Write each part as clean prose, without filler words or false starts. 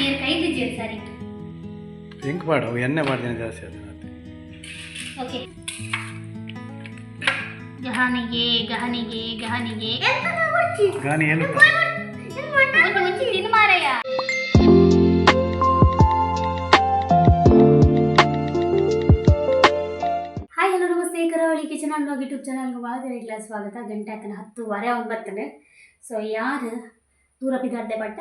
ಮೇರ್ ಕೈದಿಜ್ಜೆರ್ ಸರಿ. ಇಂಕ್ ಪಾಡು, ಎಣ್ಣೆ ಪಾಡ್ದಿನ ಜಾಸ್ತಿ ಅದು. ಓಕೆ, ಗಹನಿಗೆ ಗಹನಿಗೆ ಗಹನಿಗೆ. ಗಾನಿ ಏನು? ಒಂಜಿ ಒಂಜಿ ತಿನ್ನು ಮಾರಯ್ಯ. Hi, hello, namaste. ಕರಾವಳಿ ಕಿಚನ್ ಅಂಡ್ ವ್ಲಾಗ್ ಯೂಟ್ಯೂಬ್ ಚಾನಲ್ಗೆ ವಾದರಿಗ್ಲ ಸ್ವಾಗತ. ಗಂಟೆ ಆತನ 8:40. ಸೊ ಯಾರು ದೂರ ಬಿದ್ದಾಡ್ದೆ ಬಟ್ಟ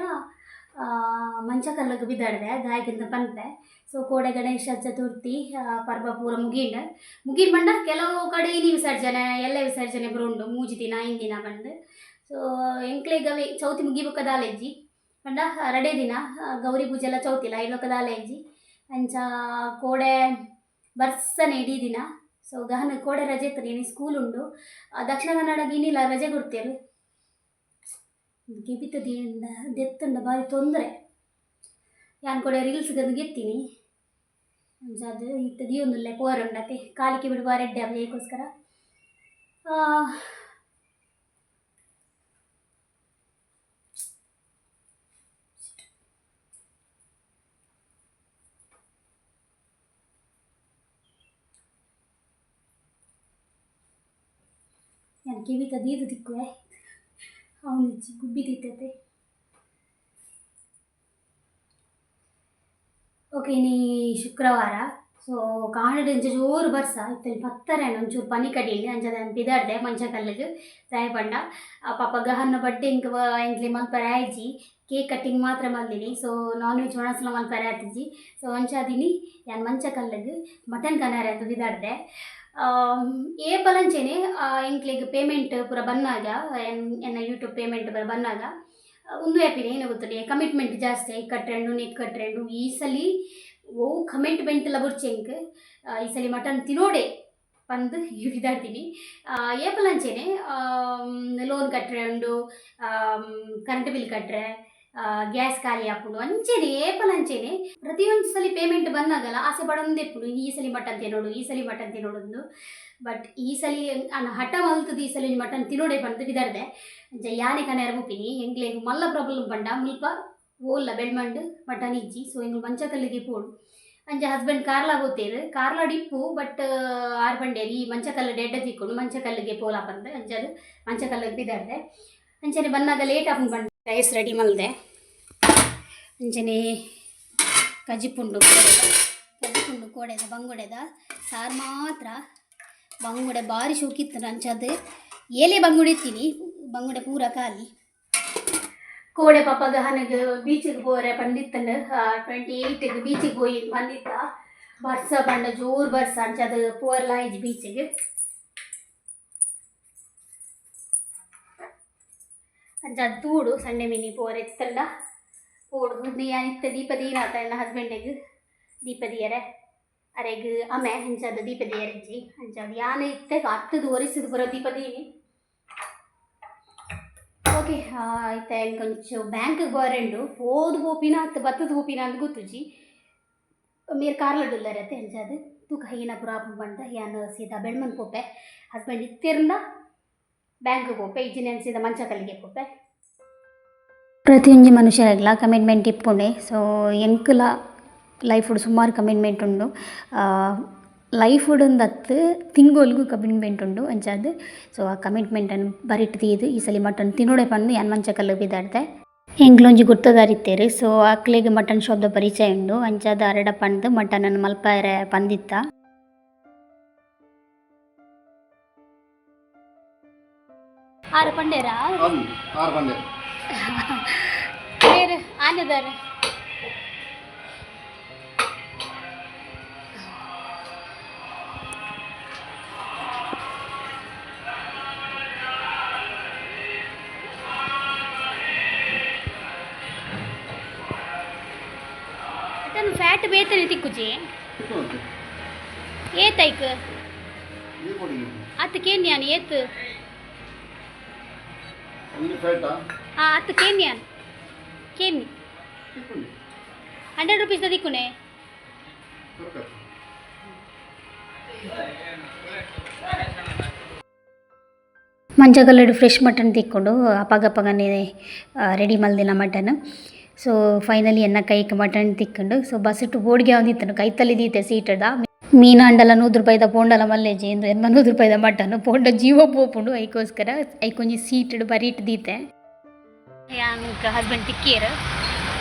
ಮಂಚಕಲ್ಲಗ್ ಬಿದ್ದಾಡ್ದೆ ದಾಯಿಗಿಂತ ಪನ್ಪೆ. ಸೊ ಕೋಡೆ ಗಣೇಶ ಚತುರ್ಥಿ ಪರ್ಬ ಪೂರ ಮುಗೀಂಡ್. ಮುಗೀನ್ ಪಂಡ ಕೆಲವು ಕಡೆ ಇನಿ ವಿಸರ್ಜನೆ, ಎಲ್ಲ ವಿಸರ್ಜನೆ ಪೂರ ಉಂಡು, 3 ದಿನ 5 ದಿನ ಪಂದ್. ಸೊ ಎಂಕ್ಲೆಗ್ ಅವೆ ಚೌತಿ ಮುಗಿಬೊಕ್ಕ ದಾಲೆಜ್ಜಿ ಪಂಡ ರಡೇ ದಿನ ಗೌರಿ ಪೂಜೆ ಎಲ್ಲ ಚೌತಿಲ್ಲ ಐಲೊಕ್ಕ ದಾಲೆಜ್ಜಿ. ಅಂಚ ಕೋಡೆ ಬರ್ಸನೆ ಇಡೀ ದಿನ. ಸೊ ಗಹನ ಕೋಡೆ ರಜೆ ಇತ್ತು, ಇನಿ ಸ್ಕೂಲ್ ಉಂಡು. ದಕ್ಷಿಣ ಕನ್ನಡ ಇನಿಲ ರಜೆ ಕೊಡ್ತೇವೆ. ಕೆಬಿತ ದೆತ್ತಂಡ ಭಾರಿ ತೊಂದರೆ. ಯಾನ್ ಕೋಡೆ ರೀಲ್ಸ್ ಗೆತ್ತೀನಿ. ಅಂಚ ಅದು ಇತ್ತೆ ದೀವೊಂದುಲ್ಲೆ ಪೋರುಂಡತೆ ಕಾಲಿಗೆ ಬಿಡು ಬಾರಿ ಎಡ್ಡೆ ಅದಕ್ಕೋಸ್ಕರ. ಯಾನ್ ಕೆಬಿತ ದೀದು ತಿಕ್ಕುವೆ ಅವನಿಜ್ಜಿ ಗುಬ್ಬಿ ತಿತ್ತತೆ. ಓಕೆ, ಇನಿ ಶುಕ್ರವಾರ. ಸೊ ಕಾಂಡೆಡ್ ಇಂಚ ಜೋರು ಬರ್ಸ ಇತ್ತೆ ಪತ್ತರೆ ಒಂಚೂರು ಪನಿ ಕಡಿಂಡ್. ಅಂಚದ ಪಿದಾಡ್ದೆ ಮಂಚಕಲ್ಲಗ್. ದಾಯೆ ಪಂಡ ಪಾಪ ಗಹನ್ನ ಬಡ್ಡೆ ಇಂಕ್ ಎಂಕ್ಲೆ ಮಲ್ಪರೆ ಆಯ್ಜಿ, ಕೇಕ್ ಕಟ್ಟಿಂಗ್ ಮಾತ್ರ ಮಲ್ದಿನಿ. ಸೊ ನಾನ್ ವೆಜ್ ಒಣಸಲ ಮಲ್ಪರೆ ಆತಿಜಿ. ಸೊ ಅಂಚಾದಿನಿ ಯಾನ್ ಮಂಚಕಲ್ಲಗ್ ಮಟನ್ ಕನರೆ ಅಂತ ಪಿದಾಡ್ದೆ. ಏಪಲಂಚೆನೆ ಎಂಕ್ಲೆಗ್ ಪೇಮೆಂಟ್ ಪೂರ ಬನ್ನಾಗ, ಎನ್ನ ಯೂಟ್ಯೂಬ್ ಪೇಮೆಂಟ್ ಪೂರ ಬನ್ನಾಗ ಉಂದು ಆಪಿನ ಏನು ಗೊತ್ತುಂಡೆ, ಕಮಿಟ್ಮೆಂಟ್ ಜಾಸ್ತಿ. ಐಕ್ ಕಟ್ರೆಂಡು, ನೆಕ್ ಕಟ್ರೆಂಡು. ಈ ಸಲಿ ಒವು ಕಮಿಟ್ಮೆಂಟ್ ಎಲ್ಲ ಬೊರ್ಚೆಂಕ್, ಈ ಸಲಿ ಮಟನ್ ತಿನೋಡೆ ಪಂದ್ ಬಿದಾಡ್ತೀನಿ. ಏಪಲಂಚೆನೆ ಲೋನ್ ಕಟ್ರೆ ಉಂಡು, ಕರೆಂಟ್ ಬಿಲ್ ಕಟ್ರೆ, ಗ್ಯಾಸ್ ಖಾಲಿ ಆಪುಂಡು. ಅಂಚೆನೆ ಏಪಲಂಚೆನೆ ಪ್ರತಿಯೊಂದು ಸಲ ಪೇಮೆಂಟ್ ಬಂದಾಗಲ್ಲ ಆಸೆ ಪಡೊಂದಿಪ್ಪುಂಡು, ಈ ಸಲಿ ಮಟನ್ ತಿನ್ನೋಡು, ಈ ಸಲಿ ಮಟನ್ ತಿನ್ನೋಡು. ಬಟ್ ಈ ಸಲಿ ಅನ್ನ ಹಠ ಮಲ್ತದ ಈ ಸಲಿ ಮಟನ್ ತಿನ್ನೋಡೆ ಪಂದ್ ಬಿದಾಡ್ದೆ. ಅಂಚ ಯಾನೆ ಕನೆರ ಪೋಪಿನಿ. ಎಂಕ್ಲೆಗ್ ಮಲ್ಲ ಪ್ರಾಬ್ಲಮ್ ಪಂಡ ಮುಲ್ಪ ಓಲ್ಲ ಬೆಳ್ಮಂಡು ಮಟನ್ ಇಜ್ಜಿ. ಸೊ ಎಂಕುಲು ಮಂಚಕಲ್ಲಿಗೆ ಪೋಡು. ಅಂಚ ಹಸ್ಬೆಂಡ್ ಕಾರ್ಲ ಪೋತೇರು, ಕಾರ್ಲಾಡ್ ಇಪ್ಪು. ಬಟ್ ಆರ್ ಪಂಡೇರು ಈ ಮಂಚಕಲ್ಲು ಎಡ್ಡೆ ತಿಕ್ಕೊಂಡು ಮಂಚಕಲ್ಲಿಗೆ ಪೋಲ ಪಂದ್. ಅಂಚದು ಮಂಚಕಲ್ಲಿಗೆ ಬಿದಾಡ್ದೆ. ಅಂಚನೆ ಬನ್ನಾಗ ಲೇಟ್ ಆಪುಂಡು ಪಂಡ ರೈಸ್ ರೆಡಿ ಮಲ್ದೆ. ಅಂಚನೆ ಕಜಿಪುಂಡು, ಕಜಿಪುಂಡು ಕೋಡೆದ ಬಂಗುಡೆದ ಸಾರು ಮಾತ್ರ. ಬಂಗುಡೆ ಭಾರಿ ಶೋಕಿತ್ತು. ಅಂಚದು ಏಲೆ ಬಂಗುಡೆ ಇತ್ತೀನಿ, ಬಂಗುಡೆ ಪೂರ ಖಾಲಿ. ಕೋಡೆ ಪಾಪ ಗಹನಗ್ ಬೀಚಿಗೆ ಪೋರೆ ಪಂದಿತ್ತಂಡು. 28ಗೆ ಬೀಚಿಗೆ ಪೋಯಿ ಬಂದಿತ್ತ. ಬರ್ಸ ಪಂಡ ಜೋರು ಬರ್ಸ. ಅಂಚ ಅದು ಪೋರ್ಲ ಆಯ್ಜಿ ಬೀಚಿಗೆ. ಅಂಚ ಅದು ತೂಡು ಸಂಡೆ ಮಿನಿ ಪೋರೆ ಇತ್ತಂಡ ಪೋಡು. ಯಾನ್ ಇತ್ತೆ ದೀಪ ದೀನಾತ ಎನ್ನ ಹಸ್ಬೆಂಡಿಗೆ ದೀಪ ದಿಯರೆ, ಅರೆಗ್ ಅಮೆ. ಅಂಚದ ದೀಪ ದಿಯರೆಜ್ಜಿ. ಅಂಚ ಅದು ಯಾನ್ ಇತ್ತೆ ಅತ್ತದು ಒರೆಸಿದ್ ಪೂರ ದೀಪ ದೀನಿ. ಓಕೆ, ಇತ್ತೆ ಎಂಕೊಂಚು ಬ್ಯಾಂಕ್ಗೆ ಬೋರೆಂಡು. ಪೋದು ಪೋಪಿನ ಅತ್ತು ಬತ್ತದ ಪೋಪಿನ ಅಂದ್ ಗೊತ್ತುಜಿ. ಮೇರ್ ಕಾರ್ಲಡ್ ಉಲ್ಲೆರ್ ಅತ್ತೆ. ಅಂಚಾದ್ ತೂಕ ಹೈನ ಪೂರ ಆಪುಂಡು ಪಂದ್. ಯಾನ್ ಸೀದಾ ಬೆಳ್ಮನ್ ಪೋಪೆ. ಹಸ್ಬೆಂಡ್ ಇತ್ತೆರ್ಂಡ ಬ್ಯಾಂಕ್ಗೆ ಪೋಪೆ, ಇಜ್ಜಿಂಡ ಯಾನ್ ಸೀದಾ ಮಂಚಕಲ್ಲಿಗೆ ಪೋಪೆ. ಪ್ರತಿಯೊಂಜಿ ಮನುಷ್ಯರೆಗ್ಲ ಕಮಿಟ್ಮೆಂಟ್ ಇಪ್ಪುಂಡೆ. ಸೊ ಎಂಕುಲ ಲೈಫುಡು ಸುಮಾರು ಕಮಿಟ್ಮೆಂಟ್ ಉಂಡು. ಲೈಫುಡು ಒಂದತ್ತು ತಿಂಗೊಲ್ಗು ಕಮಿಟ್ಮೆಂಟ್ ಉಂಡು. ಅಂಚಾದ್ ಸೊ ಆ ಕಮಿಟ್ಮೆಂಟನ್ನು ಬರಿಟ್ ದೀದ್ ಈ ಸಲಿ ಮಟನ್ ತಿನೊಡೆ ಪಂದ್ ಯಾನ್ ಮಂಚಕಲ್ಲು ಪಿದಾಡ್ದೆ. ಎಂಕ್ಲೊಂಜಿ ಗುರ್ತದಾರ್ ಇತ್ತೆರ್. ಸೊ ಅಕ್ಲೆಗ್ ಮಟನ್ ಶಾಪ್ದ ಪರಿಚಯ ಉಂಡು. ಅಂಚಾದ್ ಅರೆಡ ಪಂದ್ ಮಟನನ್ ಮಲ್ಪರೆ ಪಂದಿತ್ತ. ಆರು ಪಂಡೇರಾ? ಆರು ಬಂದೆ. ಬೇರೆ ಆನೆದಾರೆ. Mutton fat ಬೇತನೆ ತಿಕ್ಕುಜಿ. ಏತೈಕ್ ಅತ್ತು ಕೇನ್ಯಾನ್ ಏತ್? ಫ್ಯಾಟಾ? ಹಾಂ, ಅತ್ತು ಕೇನ್ಯಾನ್ ಕೇನ್ನಿ. 100 ರುಪೀಸ್ ತಿಕ್ಕುನೆ. ಮಂಚಕಲ್ಲುಡು ಫ್ರೆಶ್ ಮಟನ್ ತಿಕ್ಕೊಂಡು ಅಪಗಪಗನೆ ರೆಡಿ ಮಲ್ದಿನ ಮಟನ್. ಸೊ ಫೈನಲಿ ಎನ್ನ ಕೈಕ್ ಮಟನ್ ತಿಕ್ಕುಂಡು. ಸೊ ಬಸ್ಸುಟ್ಟು ಬೋಡಿಗೆ ಆವೊಂದಿತ್ತುಂಡು ಕೈತಲ್ಲಿ ದೀತೆ ಸೀಟುದ. ಮೀನಾಂಡಲ 100 ರೂಪಾಯಿದ ಪೋಂಡಲ ಮಲ್ಲೆಜಿ ಇಂದು 80 ರೂಪಾಯಿದ ಮಟನ್ ಪೋಂಡ ಜೀವ ಪೋಪುಂಡು. ಐಕೋಸ್ಕರ ಐಕೊಂಜಿ ಸೀಟುಡು ಬರೀಟ್ ದೀತೆ. ಯಾನ್ ಹಸ್ಬೆಂಡ್ ತಿಕ್ಕಿಯೆರ್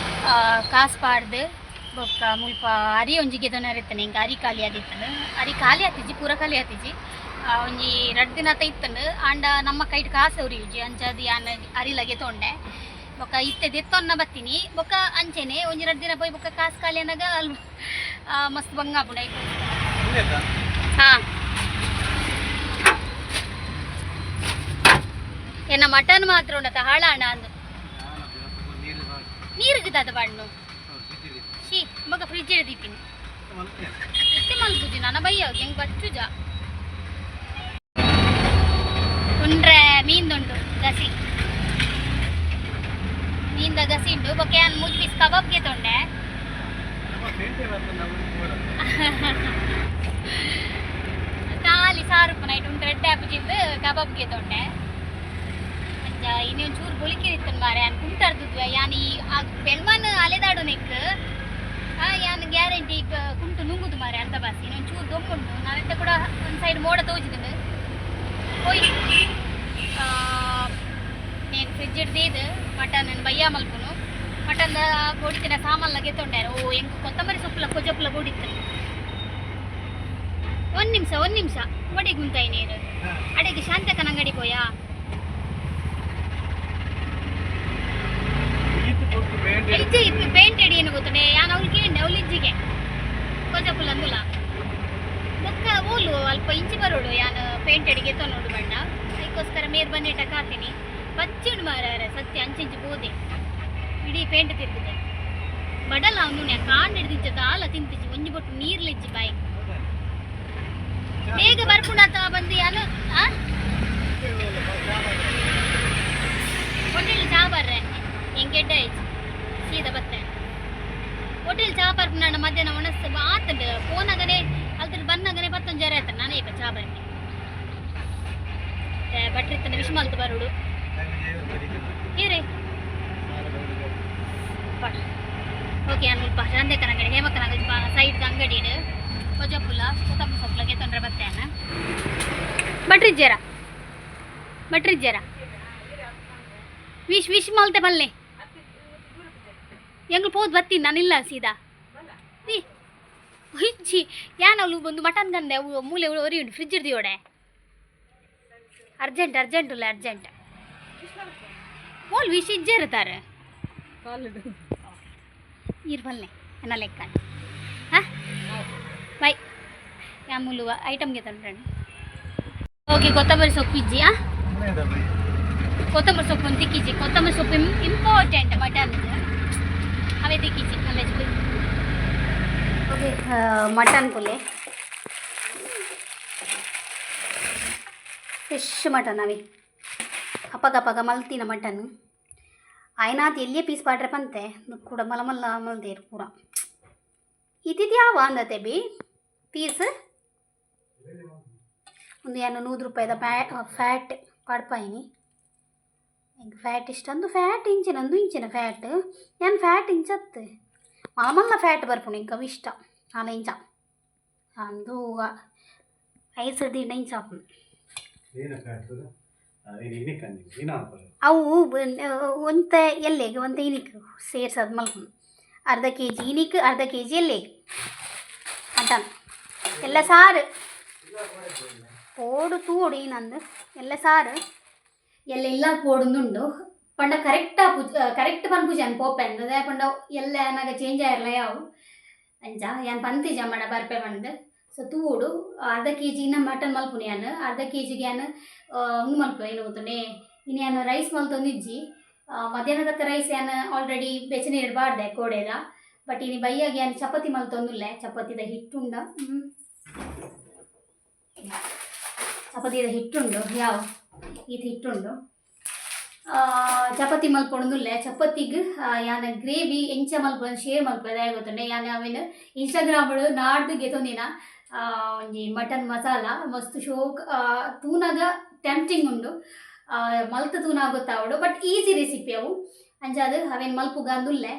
ಕಾಸ್ ಪಾಡ್ದು ಬೊಕ್ಕ ಮುಲ್ಪ ಅರಿ ಒಂಜಿ ಗೆತೊನರೆ ಇತ್ತುಂಡು. ಎಂಕ್ ಅರಿ ಖಾಲಿ ಆದಿತ್ತುಂಡು. ಅರಿ ಖಾಲಿ ಆತಿಜಿ, ಪೂರ ಖಾಲಿ ಆತಿಜಿ. ಒಂಜಿ ರಡ್ಡ್ ದಿನತ ಇತ್ತುಂಡು. ಆಂಡ ನಮ್ಮ ಕೈಟ್ ಕಾಸು ಒರಿಯುಜಿ, ಅಂಚಾದ್ ಯಾನ್ ಅರಿಲ ಗೆತೊಂಡೆ. ಬೊಕ್ಕ ಇತ್ತೆ ದೆತ್ತೊನ್ನ ಬತ್ತಿನಿ. ಬೊಕ್ಕ ಅಂಚೆನೆ ಒಂಜಿ ರಡ್ಡ್ ದಿನ ಪೋಯಿ ಬೊಕ್ಕ ಕಾಸು ಖಾಲಿ ಆನಗ ಅಲ್ ಮಸ್ತ್ ಬಂಗ ಆಪುಂಡು ಐಕೋಸ್ಕರ. ಹಾಂ, ಎನ್ನ ಮಟನ್ ಮಾತ್ರ ಉಂಡತ ಹಾಳಾಣ ಅಂದು ನೀರಿಗೆ ದಾದ ಬಣ್ಣು she ಮಗ ಫ್ರಿಜ್ ದೀಪಿನಿ ಇತ್ತೆ ಮಲ್ಪುಜಿ ನನ್ನ ಬಯ್ಯ ಹೆಂಗ್ ಬಚ್ಚುಜ. ಉಂಡ್ರೆ ಮೀನ್ದುಂಡು ಗಸಿ, ಮೀನ್ದ ಗಸಿ ಉಂಡು. ಬೊಕ್ಕ ಯಾನ್ ಮೂಜಿ ಪೀಸ್ ಕಬಾಬ್ಗೆ ತೊಂಡೆ. ಖಾಲಿ ಸಾರು ನೈಟ್ ಉಂಟು ರೆಡ್ ಆಪುಜಿಂದು ಕಬಾಬ್ಗೆ ತೊಂಡೆ. ಅಂಚ ಇನಿ ಒಂಚೂರು ಬೊಳಿಕೆ ಇತ್ತನ್ ಮಾರೆ. ಯಾನ್ ಕುಂಟರ್ದುದ್ವೆ ಯಾನ್ ಈ ಆ ಬೆಳ್ಮನ್ ಅಲೆದಾಡು ನೆಕ್ ಯಾನ್ ಗ್ಯಾರಂಟಿ ಕುಂಟು ನುಂಗುದು ಮಾರೆ ಅರ್ಧ ಬಾಸಿ. ಇನ್ನೊಂದು ಚೂರು ದೊಂಬುಂಡು ನಾನೆಂತ ಕೂಡ ಒಂದು ಸೈಡ್ ಮೋಡ ತೋಜಿದುಂಡು ಪೋಯ್. నేను ಫ್ರಿಜ್ ಹಿಡ್ದಿದ್ದು ಮಟನ್ ಬಯ್ಯ ಮಲ್ಪುನು. ಮಟನ್ ಬೊಡಿತಿನ ಸಾಮಾನ್ಲ ಗೆತ್ತೊಂಡಾರ. ಓ ಎಂಕ್ ಕೊತ್ತಂಬರಿ ಸೊಪ್ಪುಲ ಕೊಜಪ್ಪುಲ ಬೊಡಿತ್ತು. ಒಂದು ನಿಮಿಷ, ಒಂದು ನಿಮಿಷ. ಒಡೆಗೆ ಗುಂತಾಯಿ ನೀರು ಅಡೆಗೆ ಶಾಂತಕನ ಅಂಗಡಿ ಪೋಯಾ. ಇಜ್ಜಿ ಪೇಂಟ್ ಏನು ಗೊತ್ತುಂಡೆ ಯಾನ್ ಅವ್ಲು ಕೇಂಡೆ, ಅವ್ಲು ಇಜ್ಜಿಗೆ ಕೊಜಪ್ಪುಲ ಅಂದುಲ. ಬೊಕ್ಕ ಓಲು ಅಲ್ಪ ಇಂಚಿ ಬರೋಡು ಯಾನ್ ಪೇಂಟ್ ಅಡಿಗೆ ನೋಡು ಬಣ್ಣ. ಅದಕ್ಕೋಸ್ಕರ ಮೇರ್ ಬನ್ನಿಟ ಕಾತೀನಿ. ಬಚ್ಚಿಂಡು ಮಾರಾರೆ ಸತ್ಯ. ಅಂಚಿಂಚಿ ಬೋದೆ ಇಡೀ ಪೇಂಟ್ ತಿರುಗಿದೆ. ಬಡಲ ಅವನು ಕಾಂಡ್ ಹಿಡ್ದಿಂಚ ದಾಲ ತಿಂತಿಜಿ, ಒಂಜಿ ಬೊಟ್ಟು ನೀರ್ಲಿಜ್ಜಿ ಬಾಯಿ. ಬೇಗ ಬರ್ಪುಂಡಾತ ಬಂದು ಯಾನು. ಆ ಹೋಟೆಲ್ ಚಾ ಬರ್ರೆ, ಎಂಕ್ ಎಡ್ಡೆ ಆಯ್ತು ಸೀದಾ ಬತ್ತೆ. ಹೋಟೆಲ್ ಚಾ ಪರ್ಪುಂಡ ಮಧ್ಯಾಹ್ನ ಒಣಸ್ ಆತಂಡು ಫೋನಾಗನೆ ಅಲ್ತರ ಬನ್ನಗನೆ ಪತ್ತೊಂದು ಜರ ಆಯ್ತು. ನಾನೇ ಇಪ್ಪ ಚಾ ಬರ್ಪೆ. ಭಟ್ರಿತ್ತನ ವಿಶ್ ಮಲ್ತ್ ಬರೋಡು ಹೀರೆ. ಓಕೆ, ನಾನು ಮುಲ್ಪ ಶಾಂತಕನ ಅಂಗಡಿ, ಹೇಮಕನ ಅಂಗಡಿ ಸೈಡ್ ಅಂಗಡಿ ಕೊಜಪುಲ ಕೊತ್ತಂಬರಿ ಸೊಪ್ಪುಲ ಗೆತ್ತೊಂಡ್ರೆ ಬತ್ತೇನ. ಭಟ್ರಿಜ್ಜರ ಭಟ್ರಿಜ್ಜರ ವಿಶ್ ವಿಶ್ ಮಲ್ತೆ ಬಲ್ಲೆ. ಎಂಗ್ಲು ಪೋದು ಬತ್ತೀನಿ ನಾನಿಲ್ಲ ಸೀದಾ. ಈ ಇಜ್ಜಿ ಯಾನ್ ಅವಳು ಬಂದು ಮಟನ್ ಗಂದೆ ಅವು ಮೂಲೆ ಒರಿ ಉಂಟು ಫ್ರಿಜ್ ಹಿಡ್ದಿಯೋಡೆ. ಅರ್ಜೆಂಟ್ ಅರ್ಜೆಂಟ್ ಉಲ್ಲ ಅರ್ಜೆಂಟ್. ಓಲ್ ವಿಶ್ ಇಜ್ಜೆ ಇರ್ತಾರೆ ಈರ್ ಬಲ್ಲೆ ಎನ್ನ ಲೆಕ್ಕ. ಹಾಂ ಬಾಯ್. ಯಾ ಮುಲು ಐಟಮ್ಗೆ ತಂಡ್ರೆ. ಓಕೆ, ಕೊತ್ತಂಬರಿ ಸೊಪ್ಪು ಇಜ್ಜಿ. ಆ ಕೊತ್ತಂಬರಿ ಸೊಪ್ಪು ಒಂದು ತಿಕ್ಕಿಜಿ. ಕೊತ್ತಂಬರಿ ಸೊಪ್ಪು ಇಂಪಾರ್ಟೆಂಟ್ ಮಟನ್. ಅವೇ ತಿಕ್ಕಿಜಿ ಅಲ್ಲೇ. Okay, mutton Phule fresh mutton ಅವೆ. ಅಪಗ ಅಪಗ ಮಲ್ತಿನ ಮಟನ್ ಆಯ್ನಾತ್ ಎಲ್ಲಿಯೇ ಪೀಸ್ ಪಾಡ್ರೆ ಪಂತೆ ಕೂಡ ಮಲ್ಲ ಮಲ್ಲ ಮಲ್ದೇರು ಪೂರ. ಇತ್ತಿತ್ತು ಯಾವ ಅಂದತೆ ಬಿ ಪೀಸ್ ಒಂದು ಏನು 100 ರೂಪಾಯಿದ ಫ್ಯಾಟ್ ಪಾಡ್ಪಾಯಿನಿ. ಎಂಕ್ ಫ್ಯಾಟ್ ಇಷ್ಟ ಅಂದು ಫ್ಯಾಟ್ ಇಂಚಿನ ಅಂದು ಇಂಚಿನ ಫ್ಯಾಟ್ ಯಾನ್ ಫ್ಯಾಟ್ ಇಂಚತ್ತು ಮಲ್ಲ ಮಲ್ಲ ಫ್ಯಾಟ್ ಬರ್ಪುಂಡು. ಎಂಕ್ ಅವು ಇಷ್ಟ. ಆಲ ಇಂಚ ಅಂದು ಐಸ್ ದಿಂಡ ಇಂಚ ಆಪುಂಡು. ಅವು ಒಂತೆ ಎಲ್ಲೆಗ್ ಒಂತೆ ಇನಿಕ್ ಸೇರ್ಸದ್ ಮಲ್ಪುನು. ಅರ್ಧ ಕೆಜಿ ಇನಿಕ್, ಅರ್ಧ ಕೆಜಿ ಎಲ್ಲೆಗ್ ಮಟನ್ ಎಲ್ಲ ಸಾರು ಪೋಡು ತೂಡು ಏನಂದು ಎಲ್ಲ ಸಾರು ಎಲ್ಲ ಎಲ್ಲ ಪೋಡುಂದುಂಡು. ಪಂಡ ಕರೆಕ್ಟ್ ಆಪುಜ, ಕರೆಕ್ಟ್ ಪನ್ಪುಜಿ ಅನ್ ಪೋಪೆ ಅಂದ್ ಪಂಡ ಎಲ್ಲ ನಾಗ ಚೇಂಜ್ ಆಯಿರ್ಲ ಯಾವು. ಅಂಚ ಯಾನ್ ಪಂತಿಜ ಮಡ ಬರ್ಪೆ ಪಂದ್. ಸೊ ತೂಡು ಅರ್ಧ ಕೆಜಿ ಇನ್ನ ಮಟನ್ ಮಲ್ಪುನಿ ಯಾನ್. ಅರ್ಧ ಕೆಜಿಗೆ ಯಾನ್ ಉಂದು ಮಲ್ಪುವೆ ಏನು ಗೊತ್ತುಂಡೆ. ಇನ್ನು ಯಾನ್ ರೈಸ್ ಮಲ್ತೊಂದಿಜ್ಜಿ. ಮಧ್ಯಾಹ್ನ ತಕ್ಕ ರೈಸ್ ಯಾನ್ ಆಲ್ರೆಡಿ ಬೆಚ್ಚನೀರು ಬಾಡ್ದೆ ಕೋಡೆದ. ಬಟ್ ಇನಿ ಬಯ್ಯಾಗ ಯಾನ್ ಚಪಾತಿ ಮಲ್ತೊಂದುಲ್ಲೆ. ಚಪಾತಿದ ಹಿಟ್ಟುಂಡ, ಚಪಾತಿದ ಹಿಟ್ಟುಂಡು ಯಾವ ಈತ್ ಹಿಟ್ಟುಂಡು. ಚಪಾತಿ ಮಲ್ಪೊಂದುಲ್ಲೆ. ಚಪಾತಿಗ್ ಯಾನ್ ಗ್ರೇವಿ ಎಂಚ ಮಲ್ಪೊಂದು ಶೇರ್ ಮಲ್ಪೊಂದು ದಾಯೆ ಗೊತ್ತುಂಡೆ. ಯಾನ್ ಅವೆನ್ ಇನ್ಸ್ಟಾಗ್ರಾಮ್ ನಾಡ್ದು ಗೆತೊಂದಿನ ಒಂಜಿ ಮಟನ್ ಮಸಾಲ ಮಸ್ತ್ ಶೋಕ್ ತೂನಗ ಟೆಂಪ್ಟಿಂಗ್ ಉಂಡು. ಮಲ್ತ್ ತೂನ ಗೊತ್ತಾವಡು. ಬಟ್ ಈಸಿ ರೆಸಿಪಿ ಅವು. ಅಂಚಾದ್ ಅವೆನ್ ಮಲ್ಪುಗ ಅಂದುಲ್ಲೆ.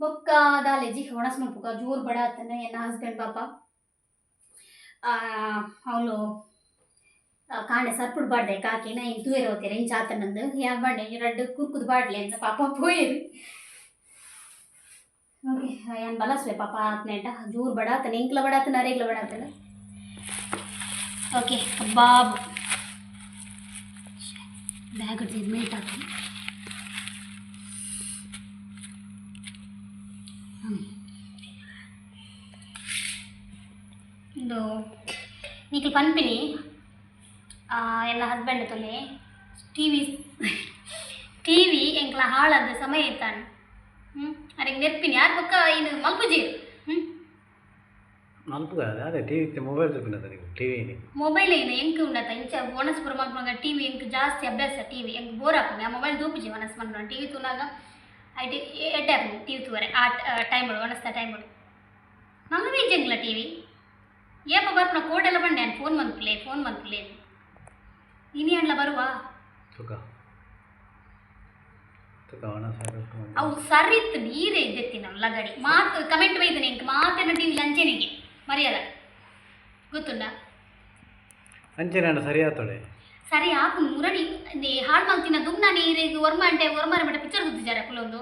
ಬೊಕ್ಕ ದಾಲೇಜಿ ಒಣಸ್ ಮಲ್ಪುಗ ಜೋರು ಬಡ ಆತನ ಎನ್ನ ಹಸ್ಬೆಂಡ್ ಪಾಪ ಅವಳು ಕಾಂಡೆ ಸರ್ಪುಡ್ ಬಾಡ್ದೆ ಕಾಕಿನ ಇನ್ ತೂಯರ ಹೋಗ್ತೀರ ಇಂಚ ಆತನಂದು ಯಾ ಬಂಡೆ ರಡ್ಡು ಕುರ್ಕುದು ಬಾಡ್ಲೆ ಅಂತ ಪಾಪ ಪೋಯಿರು. ಓಕೆ ಏನ್ ಬಲಸ್ವೆ ಪಾಪ ಆತ್ನೇಟ ಜೋರು ಬಡಾತನ ಎಂಕ್ಲ ಬಡಾತನ ಅರೇಗ್ಲ ಬಡಾತನ. ಓಕೆ ಕಬಾಬ್ ಬ್ಯಾಗ್ ಮೇಟ್ ಹಾಕಿ. ಇದು ನಿಖಿಲ್ ಪನ್ಪಿನಿ ಎನ್ನ ಹಸ್ಬೆಂಡ್ ತುಲೆ ಟಿವಿ ಟಿವಿ ಎಂಕ್ಲ ಹಾಳಾದ ಸಮಯ ಇತ್ತಾನೆ. ಅರೆಗ್ ನೆರ್ಪಿನಿ ಯಾರು ಪಕ್ಕ ಇನ್ನು ಮಲ್ಪುಜಿ. ಮಲ್ಪುಗ ಅದೇ ಟಿವಿ ಮೊಬೈಲ್ ತೂಪಿನ ನೀವು ಟಿವಿ. ಮೊಬೈಲ್ ಏನು ಎಂಕ್ ಉಂಡತ ಇಂಚ ಒಣಸ್ ಪೂರ ಮಲ್ಪುನಾಗ ಟಿವಿ ಎಂಕ್ ಜಾಸ್ತಿ ಅಭ್ಯಾಸ. ಟಿವಿ ಎಂಕ್ ಬೋರ್ ಆಪುಂಡು. ಆ ಮೊಬೈಲ್ ತೂಪುಜಿ. ಒಣಸ್ ಮಲ್ಪುನ ಟಿವಿ ತೂನಾಗ ಐಟ್ ಎಡ್ಡೆ ಆಪುಂಡು ಟಿವಿ ತೂವರೆ. ಆ ಟೈಮ್ ಒಣಸ್ತ ಟೈಮ್ ನಲ್ಲ ಇಜ್ಜಂಗ್ಲ ಟಿವಿ ಏಪ ಬರ್ಪುನ ಕೋಟೆಲ್ಲ ಬಂಡೆ ಫೋನ್ ಮನ್ಪುಲೆ ಫೋನ್ ಮನ್ಪುಲೆ ಇನಿ ಅಂಡ್ಲ ಬರುವ. ತುಕ ತುಕ ಒಣಸ್. ಅವು ಸರಿ ಇತ್ತು ನೀರೇ ಇದ್ದೆತ್ತಿ ನಮ್ಮ ಲಗಡಿ ಮಾತು ಕಮೆಂಟ್ ಬೈದನೆ ಎಂಕ್ ಮಾತೇನ ಟಿವಿ ಲಂಚೆನಿಗೆ ಮರ್ಯಾದ ಗೊತ್ತುಂಡ. ಅಂಚನೆ ಅಣ್ಣ ಸರಿ ಆತೋಡೆ. ಸರಿ ಆಪು ಮುರಡಿ ಹಾಳು ಮಲ್ತಿನ ದುಮ್ನ ನೀರಿಗೆ ಒರ್ಮ ಅಂಟೆ ಒರ್ಮಾರ ಮಟ್ಟ ಪಿಕ್ಚರ್ ಗುತ್ತಿದ್ದಾರೆ ಕುಲೊಂದು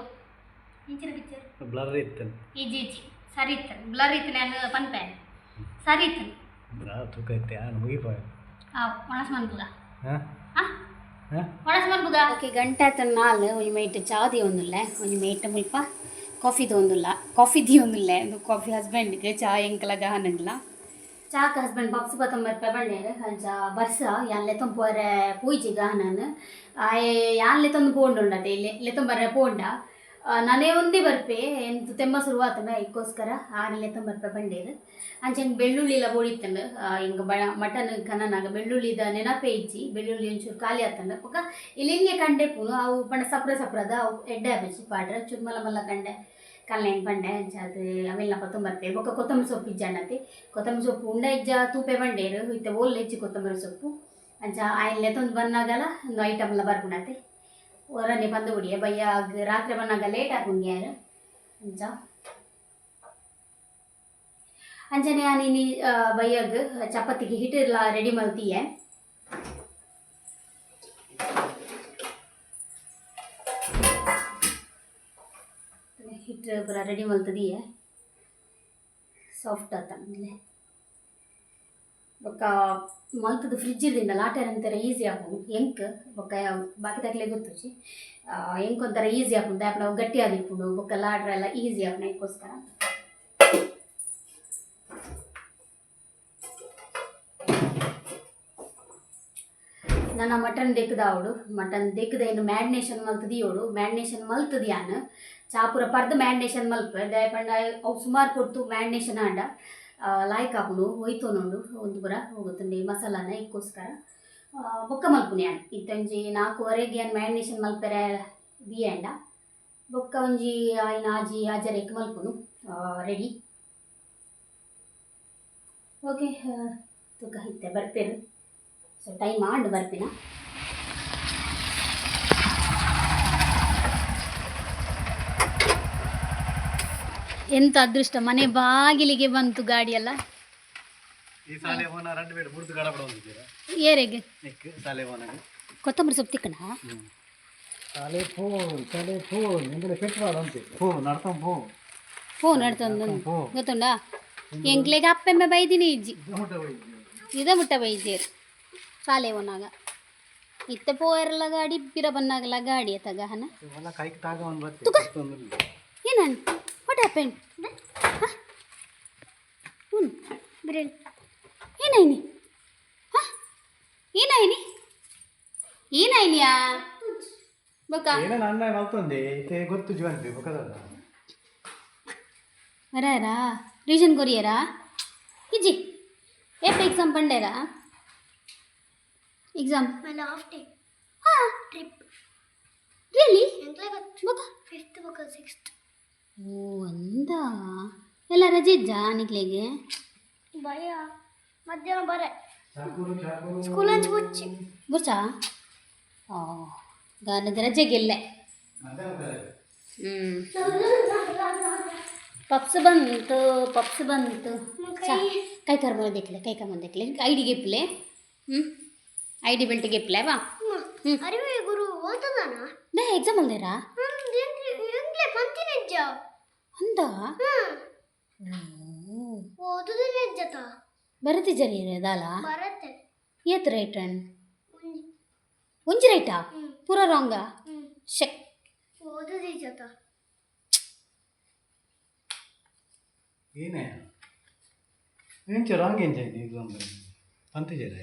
ಇಂಚಿನ ಪಿಕ್ಚರ್ ಬ್ಲರ್ ಇತ್ತು. ಇಜ್ಜಿ ಇಜ್ಜಿ ಸರಿ ಇತ್ತು ಬ್ಲರ್ ಇತ್ತು ನಾನು ಪನ್ಪೆ ಸರಿ ಇತ್ತು. ತೂಕ ಇತ್ತೆ ಆನ್ ಮುಗಿಪ. ಆ ಒಣಸ್ ಮನ್ಪುಗ. ಹಾಂ. ಆ ಹಾಂ. ಒಣಸ್ ಮನ್ಪುಗ. ಓಕೆ ಗಂಟೆ ಆತ ನಾಲ್ ಒಂಜಿ ಮೈಟ್ ಚಾ ದಿಯೊಂದುಲ್ಲೆ ಒಂಜಿ ಮೈಟ್ ಮುಲ್ಪ ಕಾಫಿ ದೊಂದುಲ್ಲ ಕಾಫಿ ದಿಯೊಂದುಲ್ಲೆ ಒಂದು ಕಾಫಿ ಹಸ್ಬೆಂಡ್ಗೆ ಚಾ ಎಂಕಲ ಗಹನಂಡ್ಲ ಚಾಕ್ ಹಸ್ಬೆಂಡ್ ಪಪ್ಸ್ ಪತ್ತೊಂಬತ್ತು ರೂಪಾಯಿ ಬಂಡೇರು ಅಂಚ ಬರ್ಸ ಯಾನ್ ಲೆತ್ತೊಂದು ಪೋರೆ ಪೂಜಿ ಗಹನನ್ ಆಯೆ ಯಾನ್ ಲೆತ್ತೊಂದು ಪೋಂಡುಂಡತೆ ಇಲ್ಲಿ ಲೆತ್ತೊಂಬರ್ರೆ ಪೋಂಡ ನಾನೇ ಒಂದೇ ಬರ್ಪೆ ಎಂತ ತೆಮ್ಮ ಶುರುವಾತನ ಐಕ್ಕೋಸ್ಕರ ಆರು ಲೆತ್ತೊಂಬರ್ಪೆ ಬಂಡೇರು. ಅಂಚ ಎಂಕ್ ಬೆಳ್ಳುಳ್ಳಿ ಎಲ್ಲ ಬೋಡಿತ್ತಂಡು ಇಂಕ ಬ ಮಟನ್ ಕನನಾಗ ಬೆಳ್ಳುಳ್ಳಿದ ನೆನಪೇ ಇಜ್ಜಿ ಬೆಳ್ಳುಳ್ಳಿ ಒಂಚೂರು ಖಾಲಿ ಆತಂಡು ಬೊಕ್ಕ ಇಲ್ಲಿಂಗೆ ಕಂಡೆ ಪೂನು ಅವು ಪಂಡ ಸಪ್ರ ಸಪ್ರದ ಅವು ಎಡ್ಡೆ ಆಪುಜಿ ಪಾಡ್ರೆ ಚೂರು ಮಲ್ಲ ಮಲ್ಲ ಕಂಡೆ ಕಲ್ಲೇನು ಬಂಡೆ ಅಂಚ ಅದು ಅವೆಲ್ಲ ಕೊತ್ತಂಬರಿ ಬೊಕ್ಕ ಕೊತ್ತಂಬರಿ ಸೊಪ್ಪು ಇಜ್ಜಾಂಡತೆ ಕೊತ್ತಂಬರಿ ಸೊಪ್ಪು ಉಂಡ ಇಜ್ಜ ತೂಪೆ ಬಂಡೇರು ಇತ್ತೆ ಓಲ್ ಇಜ್ಜಿ ಕೊತ್ತಂಬರಿ ಸೊಪ್ಪು ಅಂಚ ಆಯಿಲ್ ಲೆತ್ತೊಂದು ಬನ್ನಾಗಲ ಒಂದು ಐಟಮ್ ಎಲ್ಲ ಬರ್ಪುಂಡತೆ ಹೊರನೆ ಬಂದು ಬಿಡಿಯ ಬಯ್ಯ ರಾತ್ರಿ ಬನ್ನಾಗ ಲೇಟ್ ಆಪುಂಡು ಯಾರು ಅಂಚ ಅಂಚನೆ ಯಾನ್ ಇನಿ ಬಯ್ಯಗ್ ಚಪಾತಿಗೆ ಹಿಟ್ಟಿರ್ಲ ರೆಡಿ ಮಲ್ತಿಯೆ. ಹಿಟ್ಟು ಪೂರ ರೆಡಿ ಮಲ್ತದಿಯೆ ಸಾಫ್ಟ್ ಆತಂದ್ಲೆ ಬೊಕ್ಕ ಮಲ್ತದ ಫ್ರಿಜ್ ಇರ್ದಿಂಡಲ ಆಟೆರ್ ಒಂಥರ ಈಸಿ ಆಪುಂಡು ಎಂಕ್ ಬೊಕ್ಕ ಬಾಕಿ ತಕ್ಲೆ ಗೊತ್ತುಜಿ ಎಂಕ್ ಒಂಥರ ಈಸಿ ಆಪುಂಡು ದಾಯೆ ಅವು ಗಟ್ಟಿ ಆದಿಪ್ಪುಂಡು ಬೊಕ್ಕ ಲಾಡ್ರೆ ಎಲ್ಲ ಈಸಿ ಆಪುಂಡು ಐಕ್ಕೋಸ್ಕರ. ನನ್ನ ಮಟನ್ ದೆಕ್ಕದಾವಡು ಮಟನ್ ದೆಕ್ಕದ ಇನ್ನು ಮ್ಯಾರಿನೇಷನ್ ಮಲ್ತದಿಯೋಡು ಮ್ಯಾರಿನೇಷನ್ ಮಲ್ತದ ಯಾನ್ ಚಾಪುರ ಪರ್ದ ಮ್ಯಾರಿನೇಷನ್ ಮಲ್ಪೆ ದಾಯೆ ಪಂಡ ಅವು ಸುಮಾರು ಪೊರ್ತು ಮ್ಯಾರಿನೇಷನ್ ಆಂಡ ಲಾಯ್ಕ್ ಆಪುಂಡು ಒಯ್ತೊನುಂಡು ಒಂದು ಪೂರ ಹೋಗುತ್ತುಂಡು ಈ ಮಸಾಲಾನ ಐಕ್ಕೋಸ್ಕರ ಬೊಕ್ಕ ಮಲ್ಪುನಿ ಯಾನ್ ಇತ್ತೊಂಜಿ ನಾಲ್ಕುವರೆಗೆ ಯಾನ್ ಮ್ಯಾರಿನೇಷನ್ ಮಲ್ಪೆರೆ ದಿಯಂಡ ಬೊಕ್ಕ ಒಂಜಿ ಆಯ್ನ ಆಜಿ ಆಜರೇಕ್ ಮಲ್ಪುನು ರೆಡಿ. ಓಕೆ ತುಕ ಇತ್ತೆ ಬರ್ಪೇರು ಸೊ ಟೈಮ್ ಆಂಡ್ ಬರ್ಪಿನ. ಎಂತ ಅದೃಷ್ಟ ಮನೆ ಬಾಗಿಲಿಗೆ ಬಂತು ಗಾಡಿ ಎಲ್ಲ. ಈ ಸಾಲೆ ಹೋನ ರಂಡು ಬೇಡ ಬುಡ್ದು ಗಡಬಡ ಹೊಂದಿದ್ದೀರಾ. ಏರೆಗೆ ನಿಕ್ ಸಾಲೆ ಹೋನಾಗ ಕೊತ್ತಂಬರಿ ಸೊಪ್ಪು ತಿಕ್ಕಣ. ಸಾಲೆ ಫೋನ್ ಸಾಲೆ ಫೋನ್ ಎಂದರೆ ಪೆಟ್ರೋಲ್ ಅಂತೆ ಫೋನ್ ನಡ್ಕೊಂಡು ಪೋ. ಫೋನ್ ನಡ್ತೊಂದು ಪೋ. ಗೊತ್ತುಂಡಾ ಎಂಕ್ಲೆಗ್ ಅಪ್ಪೆಮ್ಮೆ ಬೈದಿನಿ ಇಜ್ಜಿ ಇದ ಮುಟ್ಟ ಬೈದೇರು ಸಾಲೆ ಓನಾಗ ಇತ್ತೆ ಪೋಯರಲ್ಲ ಗಾಡಿ ಪಿರ ಬನ್ನಾಗಲ್ಲ ಗಾಡಿ ತಗ ಹನ. ಎಲ್ಲ ಕೈಗೆ ತಾಗ ಒಂದು ಬರ್ತದೆ. ಏನನ್ what happen ಉನ್ ಬ್ರೆಲ್ ಏನಾಯ್ನಿ ಹಾಂ ಏನಾಯ್ನಿ ಏನಾಯ್ನಿಯಾ ಬೊಕ್ಕ ಏನೋ ಅನ್ನ ಮಲ್ತೊಂದೆ ಇತ್ತೆ ಗೊತ್ತು ಜೀವಂತಿ ಬೊಕ್ಕದ. ಬರಾರಾ ರೀಸನ್ ಕೊರಿಯರಾ ಇಜ್ಜಿ ಏಪ ಎಕ್ಸಾಮ್ ಪಂಡೇರಾ ಎಕ್ಸಾಮ್ ಆಮೇಲೆ ಹಾಫ್ ಡೇ ಹಾಂ ಟ್ರಿಪ್. ರಿಯಲಿ? ಎಂಕ್ಲೆ ಗೊತ್ತು. ಬೊಕ್ಕ ಫಿಫ್ತ್ ಬೊಕ ಸಿಕ್ಸ್ತ್. ಓ ಅಂದ ಎಲ್ಲ ರಜೆ ಇಜ್ಜಾ ನಿಕ್ಲೆಗೆ? ಭಯ ಮಧ್ಯಾಹ್ನ ಬರೆ ಚಾಕೂರು ಚಾಕೂರು ಸ್ಕೂಲ್ ಅಂಚ್ ಬುಚ್ಚಿ. ಬುರ್ಚಾ ಓ ಗಾನದ ರಜೆಗೆಲ್ಲೆ. ಹ್ಞೂ. ಪಪ್ಸ್ ಬಂತು, ಪಪ್ಸ್ ಬಂತು. ಚಾ ಕೈ ಕರ್ಮೋ ದೇಖಲೆ, ಕೈ ಕರ್ಮೋ ದೇಖಲೆ. ಐಡಿ ಗೆಪ್ಲೆ. ಐಡಿ ಬೆಲ್ಟ್ ಗೆಪ್ಲೆ ವಾ. ಅರಿವೆ ಗುರು ಓದದಾನ. ನೇ ಎಕ್ಸಾಮ್ ಅಲ್ದೇರಾ? ಎಂಗ್ಲೆ ಪಂತಿ ನಿಜ್ಜ. ಅಂದ. ಓದುದು ನಿಜ್ಜತ. ಬರತಿಜರಿ ದಾಲ? ಬರತ್ತೆ. ಏತ್ ರೈಟ್ ಅನ್? ಒಂಜಿ. ಒಂಜಿ ರೈಟಾ? ಪೂರ ರಾಂಗಾ? ಶಕ್. ಓದುದು ನಿಜ್ಜತ. ಏನೇ ಎಂಚ ರಾಂಗ್ ಎಂಚ ಆಯ್ತು ಎಕ್ಸಾಮ್ ಪಂತಿಜರ?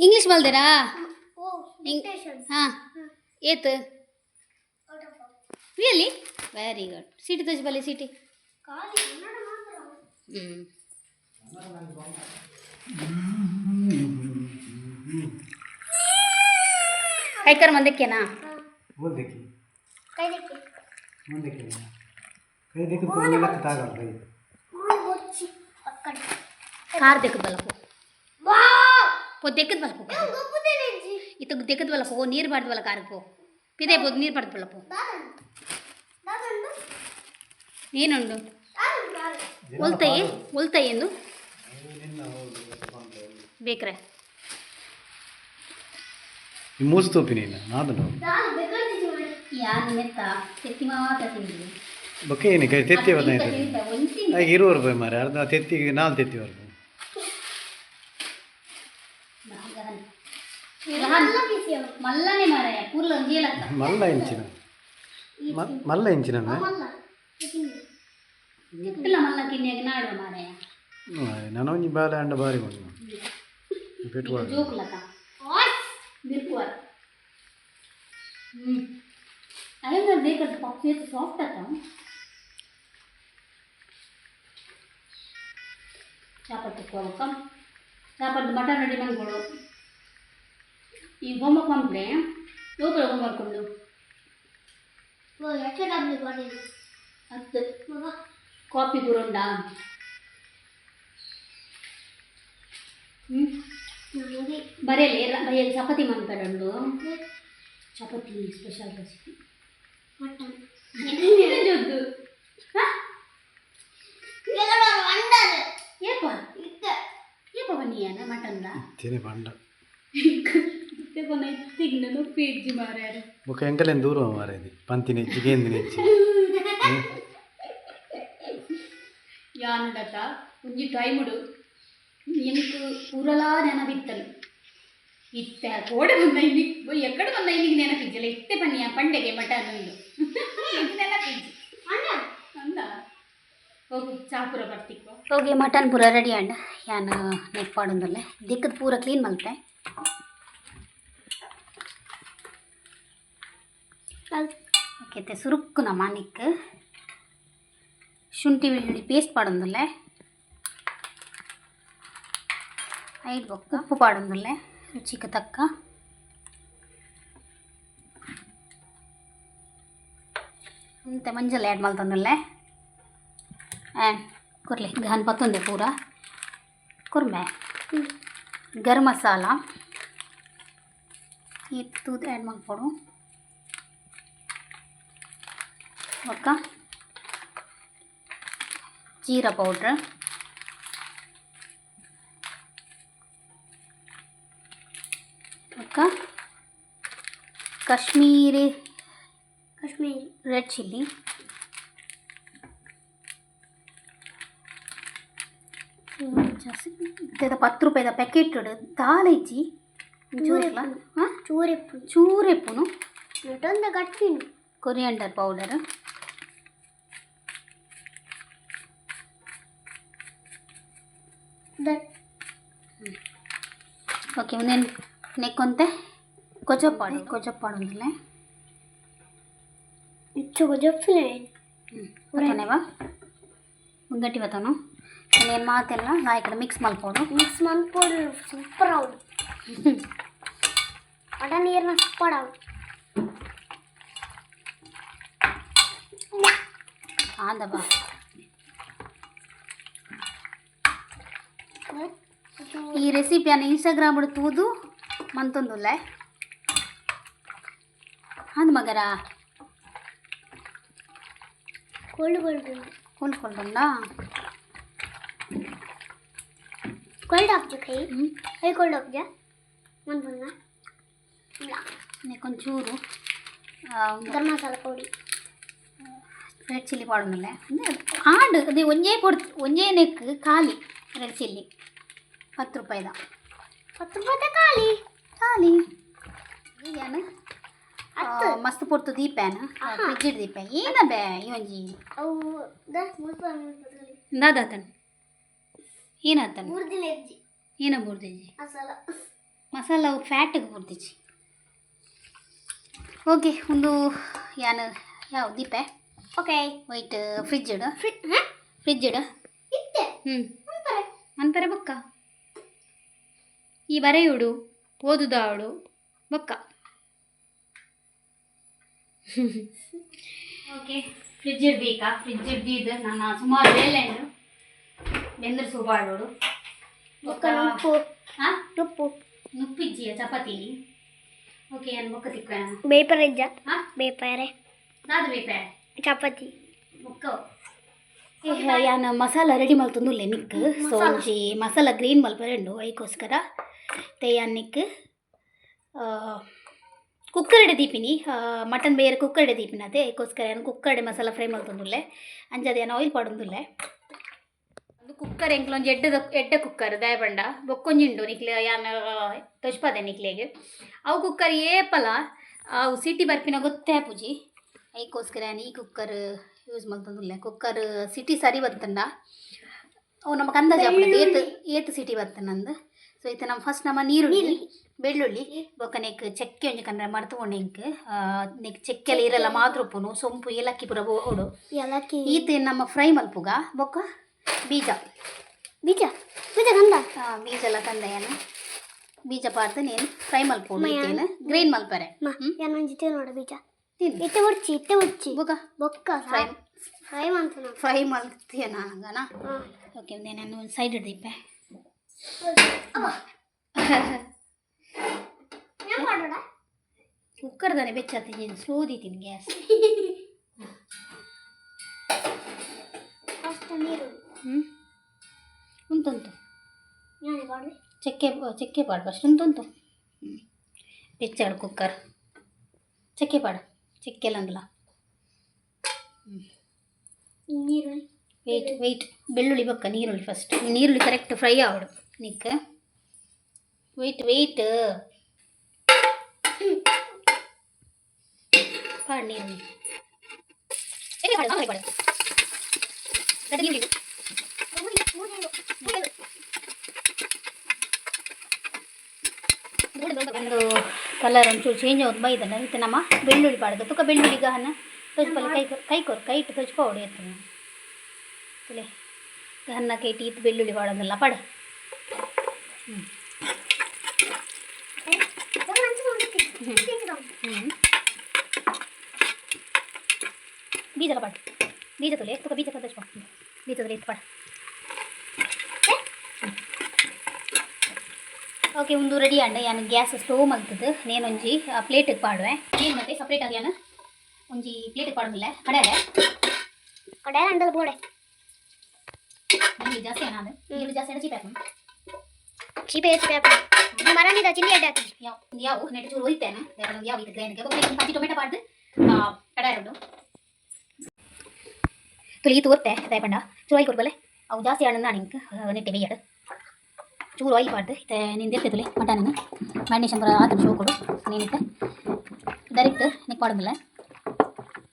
ಇಂಗ್ಲೀಷ್ ಮಲ್ದೇರಾ? ಓ ಡಿಕ್ಟೇಷನ್. ಹಾಂ, ಏತ್? Out of. Really very good. City ತೋಜಿ ಬಲ್ಲಿ ಸಿಟಿ. ಖಾಲಿ ಕನ್ನಡ ಮಾತ್ರ. ಕೈಕರ್ ಮಂದಕ್ಕೆನಾ? ಓದಕ್ಕೆ. ಕೈದಕ್ಕೆ. ಮುಂದಕ್ಕೆ ಕೈ ದಿಕ್ಕದ ಲೆಕ್ಕ ತಾಗಲ್ಲ ಕೈ. ಬೊಚ್ಚಿ ಅಕ್ಕಡೆ. Car ದೆಕ್ಕದ bulb. ವಾ. ಪೋ, ದೆಕ್ಕದ ಬಲಪು. ಗೊಬ್ಬುದೇ ನಿಜ್ಜಿ. ಇತ್ತ ದೆಕ್ಕದ ಬಲಪು, ನೀರು ಬಾರ್ದು ಬಲ ಕಾರ್ಗೆ ಪೋ. ಪಿದೆ ಪೋ, ನೀರು ಬಾರ್ದು ಬಲಪು. ದಾದಂಡು ದಾದಂಡು. ಏನುಂಡು? ದಾದಂಡು ದಾದಂಡು. ಒಲ್ತೈ ಒಲ್ತೈ ಎಂದು ಬೇಕ್ರೆ. ಈ ಮೂಸು ತೋಪಿ ನೀನು ನಾದನು. ದಾದ ಬೆಗರ್ದಿಜಿ ಮಾಡಿ. ಯಾನ್ ಮೆತ್ತ ತೆತ್ತಿ ಮಾತ್ರ ತಿಂದಿನಿ. ಬೊಕ್ಕ ಏನು ಕೈ ತೆತ್ತಿ ಬತ್ತಾಯ್ತು. ಒಂಜಿ. ಹಾಗೆ 20 ರೂಪಾಯಿ ಮಾರೆ, ಅರ್ಧ ತೆತ್ತಿಗೆ ನಾಲ್ಕು ತೆತ್ತಿ ಬರ್ಪು. ಮಲ್ಲನೆ ಮಾರಾಯ, ಪೂರ್ಲ ಒಂಜಿ ಲಕ್ಕ. ಮಲ್ಲ ಇಂಚಿನ ಮಲ್ಲ ಇಂಚಿನ. ಮಲ್ಲ. ಇತ್ತಲ್ಲ ಮಲ್ಲ ಕಿನ್ನಿಯಾಗ ನಾಡುವ ಮಾರಾಯ. ನಾನು ಒಂಜಿ ಬಾಲೆ ಅಂಡ ಬಾರಿ ಬಂದು ಪೆಟ್ಟು. ಜೋಕ್ಲಕ ಬಿರ್ಕುವರ್. ಅಯ್ಯೋ, ಬೇಕಂತ ಪಪ್ಸ್ ಎಷ್ಟು ಸಾಫ್ಟ್ ಆತ. ಚಾಪತ್ತು ಹೋಗಕ್ಕ, ಚಾಪತ್ತು ಮಟನ್ ರೆಡಿ ಮಾಡ್ಕೊಡು. ಈ ಹೋಮ್ವರ್ಕ್ ಮಾಡ್ರೆ ಲೋಕಲ್ ಹೋಮ್ವರ್ಕ್ ಉಂಡು. ಓ ಎಚ್ ಡಬ್ಲ್ಯೂ ಬರೀ. 10. ಮಗ. ಕಾಪಿ ಪೂರ ಉಂಡಾ? ಹ್ಞೂ. ನನಗೆ. ಬರೆಯಲಿ ಬರೆಯಲಿ. ಚಪಾತಿ ಮಾಡ್ಬೇಡ. Chapati special recipe. ಮಟನ್. ಜೊದ್ದು. ವಂಡರ್. ಏಪ? ಇತ್ತ. ಏಪ ಬನ್ನಿಯಾನ ಮಟನ್ದ? ತಿನಿ ಬಂಡ. ಇತ್ತೆ ಬನ್ನ ಇತ್ತಿಗ್ ಪೇಜ್ಜಿ ಮಾರ್ಯಾರ. ಬೊಕ್ಕ ಎಂಕಲೇನು ದೂರ ಮಾರೆ ಇದು ಪಂತಿನ ಹೆಚ್ಚಿ ಕೇಂದಿನ ಹೆಚ್ಚಿ. ಯಾನುಡತ ಒಂಜಿ ಟೈಮುಡು ಎಂಕ್ ಪೂರಲಾ ನೆನಪಿತ್ತಲು. ಇತ್ತೆ ಕೋಡೆ ಬಂದ ಇಲ್ಲಿ ಎಕ್ಕಡೆ ಬಂದ ಇಲ್ಲಿಗೆ ನೆನಪಿಜ್ಜಲ್ಲ. ಇತ್ತೆ ಬನ್ನಿ ಪಂಡೆಗೆ ಮಟನ್ ಉಂಡು ನೆನಪಿಜ್ಜಿ. ಅಣ್ಣ. ಅಂದ ಹೋಗು ಚಾ ಪೂರ ಬರ್ತಿಕ್ಕು ಹೋಗಿ. ಮಟನ್ ಪೂರ ರೆಡಿ ಅಂಡ. ಯಾನ್ ನೆಕ್ ಪಾಡೊಂದುಲ್ಲೆ, ದಿಕ್ಕದ ಪೂರ ಕ್ಲೀನ್ ಮಲ್ತೆ. ಓಕೆ, ते ಸುರುಕ್ಕು ನಮ್ಮ ನಿಕ್ ಶುಂಠಿ ಬೆಳ್ಳುಳ್ಳಿ ಪೇಸ್ಟ್ ಪಾಡೊಂದುಲ್ಲೆ. ಐದು ಬೊಕ್ಕ ಉಪ್ಪು ಪಾಡೊಂದುಲ್ಲೆ ರುಚಿಗೆ ತಕ್ಕ. ಅಂತೆ ಮಂಜಲ್ ಆ್ಯಡ್ ಮಲ್ತೊಂದುಲ್ಲೆ. ಕುರ್ಲೆ ಗಹನ್ ಪತ್ತೊಂದೆ ಪೂರ ಕುರ್ಮೆ. ಗರಂ ಮಸಾಲ ಇತ್ತು ಆ್ಯಡ್ ಮಲ್ಪೊಡು. ಬೊಕ್ಕ ಜೀರಾ ಪೌಡ್ರ್. ಬೊಕ್ಕ ಕಾಶ್ಮೀರಿ ಕಾಶ್ಮೀರಿ ರೆಡ್ ಚಿಲ್ಲಿ. ಜಾಸ್ತಿ ಇತ್ತದ 10 ರೂಪಾಯಿದ ಪ್ಯಾಕೆಟ್ ದಾಲ ಇಜ್ಜಿ ಚೂರ್ಲ. ಹಾಂ. ಚೂರೆಪ್ಪು. ಚೂರೆಪ್ಪುನು. ನಟೊಂದ ಗಟ್ಟಿನು. Coriander powder. That. Okay, ಒಂದೇನು ನೆಕ್ಕೊಂತೆ ಕೊಜಪ್ಪಾಡು ಕೊಜಪ್ಪಾಡು ಅಂದಲೇ. ಇಚ್ಚು ಗೊಜಪ್ಪಿನ. ಬತ್ತನೇವಾ ಗಟ್ಟಿ ಬತ್ತನು. ಏನು ಮಾತೆಲ್ಲ ನಾ ಈ ಕಡೆ ಮಿಕ್ಸ್ ಮಲ್ಪೊಡು. ಮಿಕ್ಸ್ ಮನ್ಪೊಡು, ಸೂಪರ್ ಆವು. ಮಟನ್ ನೀರ್ನ ಸೂಪರ್ ಆವು. ಆಂದ ಬಾ. ಈ ರೆಸಿಪಿಯನ್ನು ಇನ್ಸ್ಟಾಗ್ರಾಮ್ ತೂದು ಮಂತೊಂದುಲ್ಲೆ ಅಂದ್ ಮಗರ. Cold cold. ಕುಂಡ್ಕೊಂಡುಂಡಾ. ಕೋಲ್ಡ್ ಆಫ್ ಕೈ ಕೈ ಕೋಲ್ಡ್ ಆಫ್ ಜಾ ಮನ್ಪುನ. ಒಂಚೂರು ಗರಂ ಮಸಾಲ ಪೌಡಿ. ರೆಡ್ ಚಿಲ್ಲಿ ಪಾಡೊಂದುಲ್ಲೆ ಆಂಡ್ ಅದೇ ಒಂಜೇ ಪೊಡ್ ಒಂಜೇ ನೆಕ್ ಖಾಲಿ ರೆಡ್ ಚಿಲ್ಲಿ 10 ರೂಪಾಯಿದ. 10 ರೂಪಾಯಿ ಖಾಲಿ. ಖಾಲಿ ಏನು? ಅತ್ತು. ಮಸ್ತ್ ಪೊರ್ತು ದೀಪೇನ ಫ್ರಿಜ್ ದೀಪ ಏನ ಬೇ ಈ ಒಂಜಿ. ಅವು the ಮುಲ್ಪ ಮುಲ್ಪ. ದಾದಾತನ್ ಏನಾತನ್? ಬುರ್ದಿನ ಇಜ್ಜಿ. ಏನ ಬುರ್ದಿಜಿ? ಮಸಾಲ. ಮಸಾಲ ಅವು ಫ್ಯಾಟಿಗೆ ಬುರ್ದಿಜಿ. ಓಕೆ, ಒಂದು ಯಾನ್ ಯಾವ ದೀಪೆ. ಓಕೆ. ವೈಟ್ ಫ್ರಿಜ್ ಇಡು. ಹಾ. ಫ್ರಿಜ್ ಇಡು. ಇತ್ತೆ? ಹ್ಞೂ. ಮನ್ಪರೆ. ಮನ್ಪರೆ ಬೊಕ್ಕ ಈ ಬರೆಯುಡು ಓದುದಾವಳು ಬೊಕ್ಕ. ಓಕೆ, ಫ್ರಿಜ್ ಇಡ್ದೀಕ ಫ್ರಿಜ್ ಇಡ್ದಿದ್ದು ನಾನು ಸುಮಾರು ಬೇಲೆ ಉಂಡು ಬೆಂದ್ರ ಸೂಪಾಡೋಡು. ಬೊಕ್ಕ ನುಪ್ಪು. ಹಾಂ. ನುಪ್ಪು. ನುಪ್ಪಿಜ್ಜಿಯ ಚಪಾತಿನಿ. ಓಕೆ, ಏನು ಬೊಕ್ಕ ತಿಕ್ಕ. ಬೇಪರೆ ಇಜ್ಜ? ಹಾಂ. ಬೇಪರೆ. ದಾದ ಬೇಪೆ? ಚಪಾತಿ. ಬೊಕ್ಕ ಯಾನ್ ಮಸಾಲ ರೆಡಿ ಮಲ್ತೊಂದುಲ್ಲೆ ನಿಕ್ಕ್. ಸೊ ಮಸಾಲ. ಒಂಜಿ ಮಸಾಲ ಗ್ರೀನ್ ಮಲ್ಪರೆ ಉಂಡು. ಐಕೋಸ್ಕರ ತೇ ಯಾನ್ ನಿಕ್ಕ್ ಕುಕ್ಕರ್ಡ್ ದೀಪಿನಿ. ಮಟನ್ ಬೇರೆ ಕುಕ್ಕರ್ಡ್ ದೀಪಿನಿ. ಅದೇ ಐಕೋಸ್ಕರ ಯಾನ್ ಕುಕ್ಕರ್ಡ್ ಮಸಾಲ ಫ್ರೈ ಮಲ್ತೊಂದುಲ್ಲೆ. ಅಂಚಾದ್ ಯಾನ್ ಆಯಿಲ್ ಪಾಡೊಂದುಲ್ಲೆ. ಒಂದು ಕುಕ್ಕರ್ ಎಂಕ್ಲ ಒಂಜಿ ಎಡ್ಡೆದ ಎಡ್ಡೆ ಕುಕ್ಕರ್ ದಾಯೆ ಪಂಡ ಬೊಕ್ಕೊಂಜಿ ಉಂಡು ನಿಕ್ಲೆ ಯಾನ್ ತೊಜ್ಪಾದೆ ನಿಕ್ಲೆಗ್. ಅವು ಕುಕ್ಕರ್ ಏಪಲ ಅವು ಸಿಟಿ ಬರ್ಪಿನ ಗೊತ್ತೇ ಆಪುಜಿ. ಐಕೋಸ್ಕರ ಯಾನ್ ಈ ಕುಕ್ಕರ್ ಯೂಸ್ ಮಲ್ತೊಂದುಲ್ಲೆ. ಕುಕ್ಕರ್ ಸಿಟಿ ಸರಿ ಬತ್ತಂಡ ಅವು ನಮಕ್ ಅಂದಾಜು ಆಪುಂಡು ಏತ್ ಏತ್ ಸಿಟಿ ಬತ್ತಂದು. ಸೊ ಇತ್ತೆ ನಮ್ಮ ಫಸ್ಟ್ ನಮ್ಮ ನೀರುಳ್ಳಿ, ಬೆಳ್ಳುಳ್ಳಿ, ಬೊಕ್ಕ ನೆಕ್ ಚಕ್ಕೆ ಒಂಜಿ ಕನ್ರೆ ಮರ್ತು ಎಂಕ್. ನೆಕ್ ಚೆಕ್ಕೆಲ ಇರಲ್ಲ ಮಾತ್ರ ಉಪ್ಪುನು ಸೊಂಪು ಏಲಕ್ಕಿ ಪೂರ ಬೋಡು. ಏಲಕ್ಕಿ. ಈತ ನಮ್ಮ ಫ್ರೈ ಮಲ್ಪುಗ. ಬೊಕ್ಕ ಬೀಜ. ಬೀಜ ಬೀಜ ಕಂದ. ಬೀಜ ಎಲ್ಲ ತಂದೆಯನು ಬೀಜ ಪಾಡ್ದು ನೀನು ಫ್ರೈ ಮಲ್ಪೊಡು. ಮ ಇತ್ತೇನು ಗ್ರೈನ್ ಮಲ್ಪರೆ. ಮ ಯಾನ್ ಒಂಜಿ ನೋಡ ಬೀಜ. ತಿನ್ನು. ಇತ್ತೆ ಬೊಡ್ಚಿ, ಇತ್ತೆ ಬೊಡ್ಚಿ. ಬೊಕ್ಕ ಬೊಕ್ಕ. ಫ್ರೈ. ಫ್ರೈ ಮಂತನ. ಫ್ರೈ ಮಲ್ತೀಯ ನಾನಗನ. ಓಕೆ, ನಾನು ಒಂದು ಸೈಡ್ ಹಿಡ್ದಿಪ್ಪೆ. ಏನ್ ಮಾಡೋಣ? ಕುಕ್ಕರ್ ತಾನೆ ಬೆಚ್ಚಾತೀನಿ, ಸ್ಲೋ ದೀತೀನಿ ಗ್ಯಾಸ್. ಫಸ್ಟ್ ನೀರುಳ್ಳಿ. ಹ್ಞೂ, ಉಂಟುಂಟು. ಯಾನೆ ಪಾಡ್ವೆ? ಚಕ್ಕೆ ಚಕ್ಕೆ ಪಾಡು ಫಸ್ಟ್. ಉಂಟುಂಟು. ಹ್ಞೂ, ಬೆಚ್ಚಾಡು ಕುಕ್ಕರ್. ಚಕ್ಕೆ ಪಾಡು, ಚಕ್ಕೆ ಎಲ್ಲ ಅಂದಲ್ಲ. ನೀರುಳ್ಳಿ. ವೆಯ್ಟ್ ವೆಯ್ಟ್, ಬೆಳ್ಳುಳ್ಳಿ ಬೊಕ್ಕ ನೀರುಳ್ಳಿ. ಫಸ್ಟ್ ನೀರುಳ್ಳಿ ಕರೆಕ್ಟ್ ಫ್ರೈ ಆವಡು ನಿಕ್. ವೆಯ್ಟ್ ವೆಯ್ಟ್, ಪಾಡು ನೀರುಳ್ಳಿ. ಏ, ಪಾಡು, ಪಾಡು, ಪಾಡು. ಗಟ್ಟಿ ನೀರುಳ್ಳಿ. ಒಂದು ಕಲರ್ ಒಂಚೂರು ಚೇಂಜ್ ಆಗೋದು ಬೈದಲ್ಲ. ಇತ್ತೆ ನಮ್ಮ ಬೆಳ್ಳುಳ್ಳಿ ಪಾಡ್ದು ತುಕ. ಬೆಳ್ಳುಳ್ಳಿ ಗಹನ ತೊಜ್ಪಲ್ಲ. ಕೈ ಕೈ ಕೊರು, ಕೈ ಇಟ್ಟು ತೊಜ್ಪೋಡು ಎತ್ತು ತುಲೆ. ಗಹನ್ನ ಕೈಟಿ ಇತ್ತು. ಬೆಳ್ಳುಳ್ಳಿ ಪಾಡೋದಲ್ಲ, ಪಾಡು. ಹ್ಞೂ ಹ್ಞೂ, ಬೀಜ ಪಾಡು, ಬೀಜ ತುಲೆ ತುಕ. ಬೀಜ ತೊಜ್ಪ, ಬೀಜ ತುಲೆ ಇತ್ತು, ಪಾಡು. ಓಕೆ, ಒಂದು ರೆಡಿ ಆಂಡ್ ಯಾನ್ ಗ್ಯಾಸ್ ಸ್ಲೋ ಮಲ್ತದ್ದು ನೇನೊಂಜಿ ಪ್ಲೇಟಿಗೆ ಪಾಡುವೆ. ಏನು ಮತ್ತೆ ಸಪ್ರೇಟ್ ಆಗಿ ಯಾನ್ ಒಂಜಿ ಪ್ಲೇಟಿಗೆ ಪಾಡೋದಿಲ್ಲ ಕಡೆ. ಕಡೆ ಅಂಡಲ್ ಬೋಡೆ. ನೀರು ಜಾಸ್ತಿ ಏನಾದ, ನೀರು ಜಾಸ್ತಿ ಏನ ಚೀಪ್ ಹಾಕು. ಚೀಪೆ ಚೀಪೆ ಹಾಕು ಮರನಿದ ಚಿಲ್ಲಿ ಅಡ್ಡ ಹಾಕಿ. ಯಾವ ಯಾವ ನೆಟ್ ಚೂರು ಒಯ್ತೇನೆ ಯಾವ ಇದು ಗ್ರೈಂಡ್ಗೆ ಪಚ್ಚಿ ಟೊಮೆಟೊ ಪಾಡ್ದು ಕಡಾಯ ಉಂಡು ತುಳಿ ಈ ತೋರ್ತೆ ದಾಯಪಂಡ ಚೂರು ಆಯಿಲ್ ಕೊಡ್ಬಲ್ಲೆ. ಅವು ಜಾಸ್ತಿ ಆಡೋಣ ನಿಂಗೆ ನೆಟ್ಟೆ ಬೇಯ್ಯಾಡು. ಚೂರು ಆಯಿಲ್ ಪಾಡ್ದು ಇತ್ತೆ ನೀನು ದೇರ್ತೆ ತುಲೆ. ಮಟನ್ ಮ್ಯಾರಿನೇಷನ್ ಪೂರ ಆತನ ಶೋ ಕೊಡು ನೀನಿತ್ತೆ. ಡೈರೆಕ್ಟ್ ನಿಕ್ ಪಾಡೋದಿಲ್ಲ.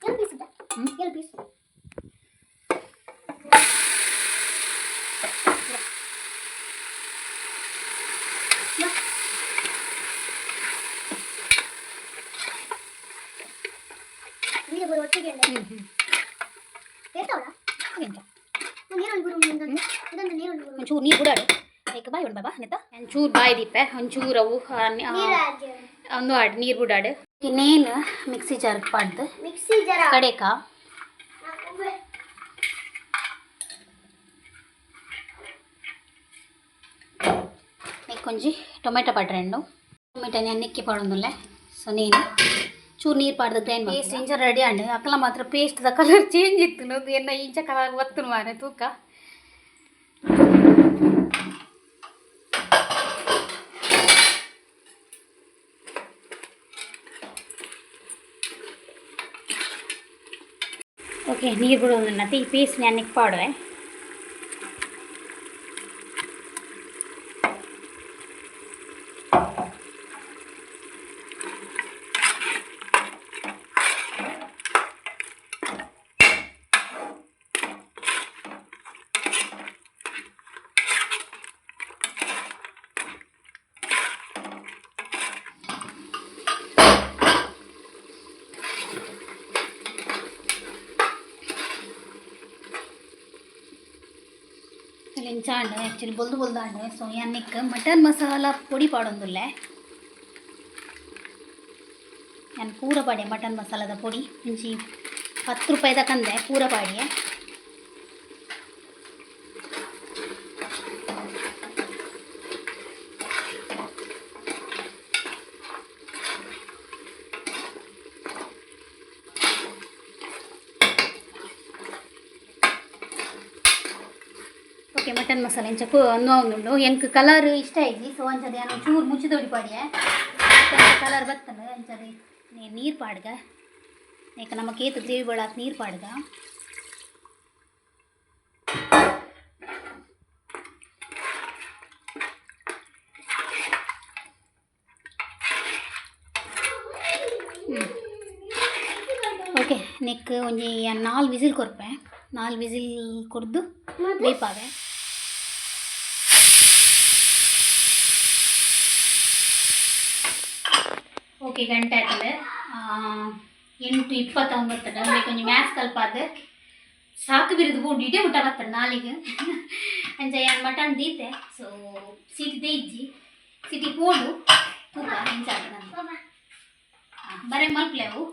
ಎಲ್ ಪೀಸ್ ಇದ್ದ? ಹ್ಮ್. ಎಲ್ ಪೀಸ್? ಬೀಜ ಬರುವ ಒಟ್ಟಿಗೆ. ಹ್ಞೂ ಹ್ಞೂ. ಹೇಳ್ತಾವಳ. ಎಂತ? ನೀರುಳ್ಳಿ ಗುರು, ಇದೊಂದು ಇದೊಂದು ನೀರುಳ್ಳಿ ಗುರು. ಒಂಚೂರು ನೀರು ಬಿಡಾಡು. ಏಕ ಬಾಯ್ ಉಂಡು ಬಾಬಾ ನೆತ್ತ. ಒಂಚೂರು ಬಾಯ್ ದೀಪೆ ಒಂಚೂರು ಅವು ನೀರು ಹಾಕಿ. ಒಂದು ಆಡು ನೀರು ಬಿಡಾಡು. ಇನ್ನೇನು ಮಿಕ್ಸಿ ಜಾರ್ಗೆ ಪಾಡ್ದು. ಮಿಕ್ಸಿ ಜರ. ಕಡೆಕ. ಒಂಜಿ ಟೊಮೆಟೊ ಪಾಡ್ರೆಂಡು. ಟೊಮೆಟೊ ನಾನು ನೆಕ್ಕಿ ಪಾಡೊಂದುಲ್ಲೆ. ಸೊ ನೀನು ಚೂರು ನೀರು ಪಾಡ್ದು ಗ್ರೈಂಡ್ ಪೇಸ್ಟ್ ಇಂಚ ರೆಡಿ ಆಂಡ್ ಅಕಲ ಮಾತ್ರ ಪೇಸ್ಟ್ದ ಕಲರ್ ಚೇಂಜ್ ಇತ್ತು ಎನ್ನ ಇಂಚ ಕಲರ್ ಒತ್ತುನು ಮಾರೆ ತೂಕ. ಓಕೆ, ನೀರು ಬಿಡೋದನ್ನತ್ತೆ. ಈ ಪೇಸ್ಟ್ ನಾನು ಪಾಡುವೆ. ಇಂಚ ಆಂಡ್ ಆ್ಯಕ್ಚುಲಿ ಬೊಲ್ದು ಬೊಲ್ದು ಆಂಡ್. ಸೊ ಯಾನಿಕ್ ಮಟನ್ ಮಸಾಲ ಪೊಡಿ ಪಾಡೊಂದುಲ್ಲೆ ಯಾನ್. ಪೂರ ಪಾಡ್ಯೆ ಮಟನ್ ಮಸಾಲದ ಪೊಡಿ. ಒಂಜಿ 10 ರೂಪಾಯಿದ ಕಂದೆ ಪೂರ ಪಾಡ್ಯೆ. ಓಕೆ, ಮಟನ್ ಮಸಾಲ ಇಂಚ ಉಂಡು. ಎಂಕ್ ಕಲರ್ ಇಷ್ಟ ಆಯ್ಜಿ. ಸೊ ಅಂಚದ ಯಾನ್ ಚೂರು ಮುಚ್ಚಿದೊಡಿ ಪಾಡ್ಯೆ. ಕಲರ್ ಬತ್ತಂಡು. ಅಂಚದೆ ನೀರು ಪಾಡ್ಗ. ಏಕ ನಮಕ್ ಏತ್ ಗ್ರೇವಿ ಬೋಡಾತ್ ನೀರು ಪಾಡ್ಗ. ಓಕೆ, ನೆಕ್ ಒಂಜಿ ನಾಲ್ ವಿಸಿಲ್ ಕೊರ್ಪೆ. ನಾಲ್ ವಿಸಿಲ್ ಕೊರ್ದು ಬೇಪಾವೆ. ಓಕೆ, ಗಂಟೆ ಆಯ್ತದೆ, 8:29. ಬೇಕು ಒಂಜಿ ಮ್ಯಾಥ್ಸ್ ಕಲ್ಪಾದ ಸಾಕು ಬಿರಿದು ಬೋಂಡು ಇಡೇ ಊಟ ಬರ್ತದೆ ನಾಲಿಗೆ. ಅಂಚ ಯಾನ್ ಮಟನ್ ದೀತೆ. ಸೊ ಸೀಟಿ ದೇಯಿಜ್ಜಿ, ಸಿಟಿ ಪೋಡು ತೂಕ ಎಂಚ ಆತದ. ಬರೇ ಮಲ್ಪಲೆ ಅವು.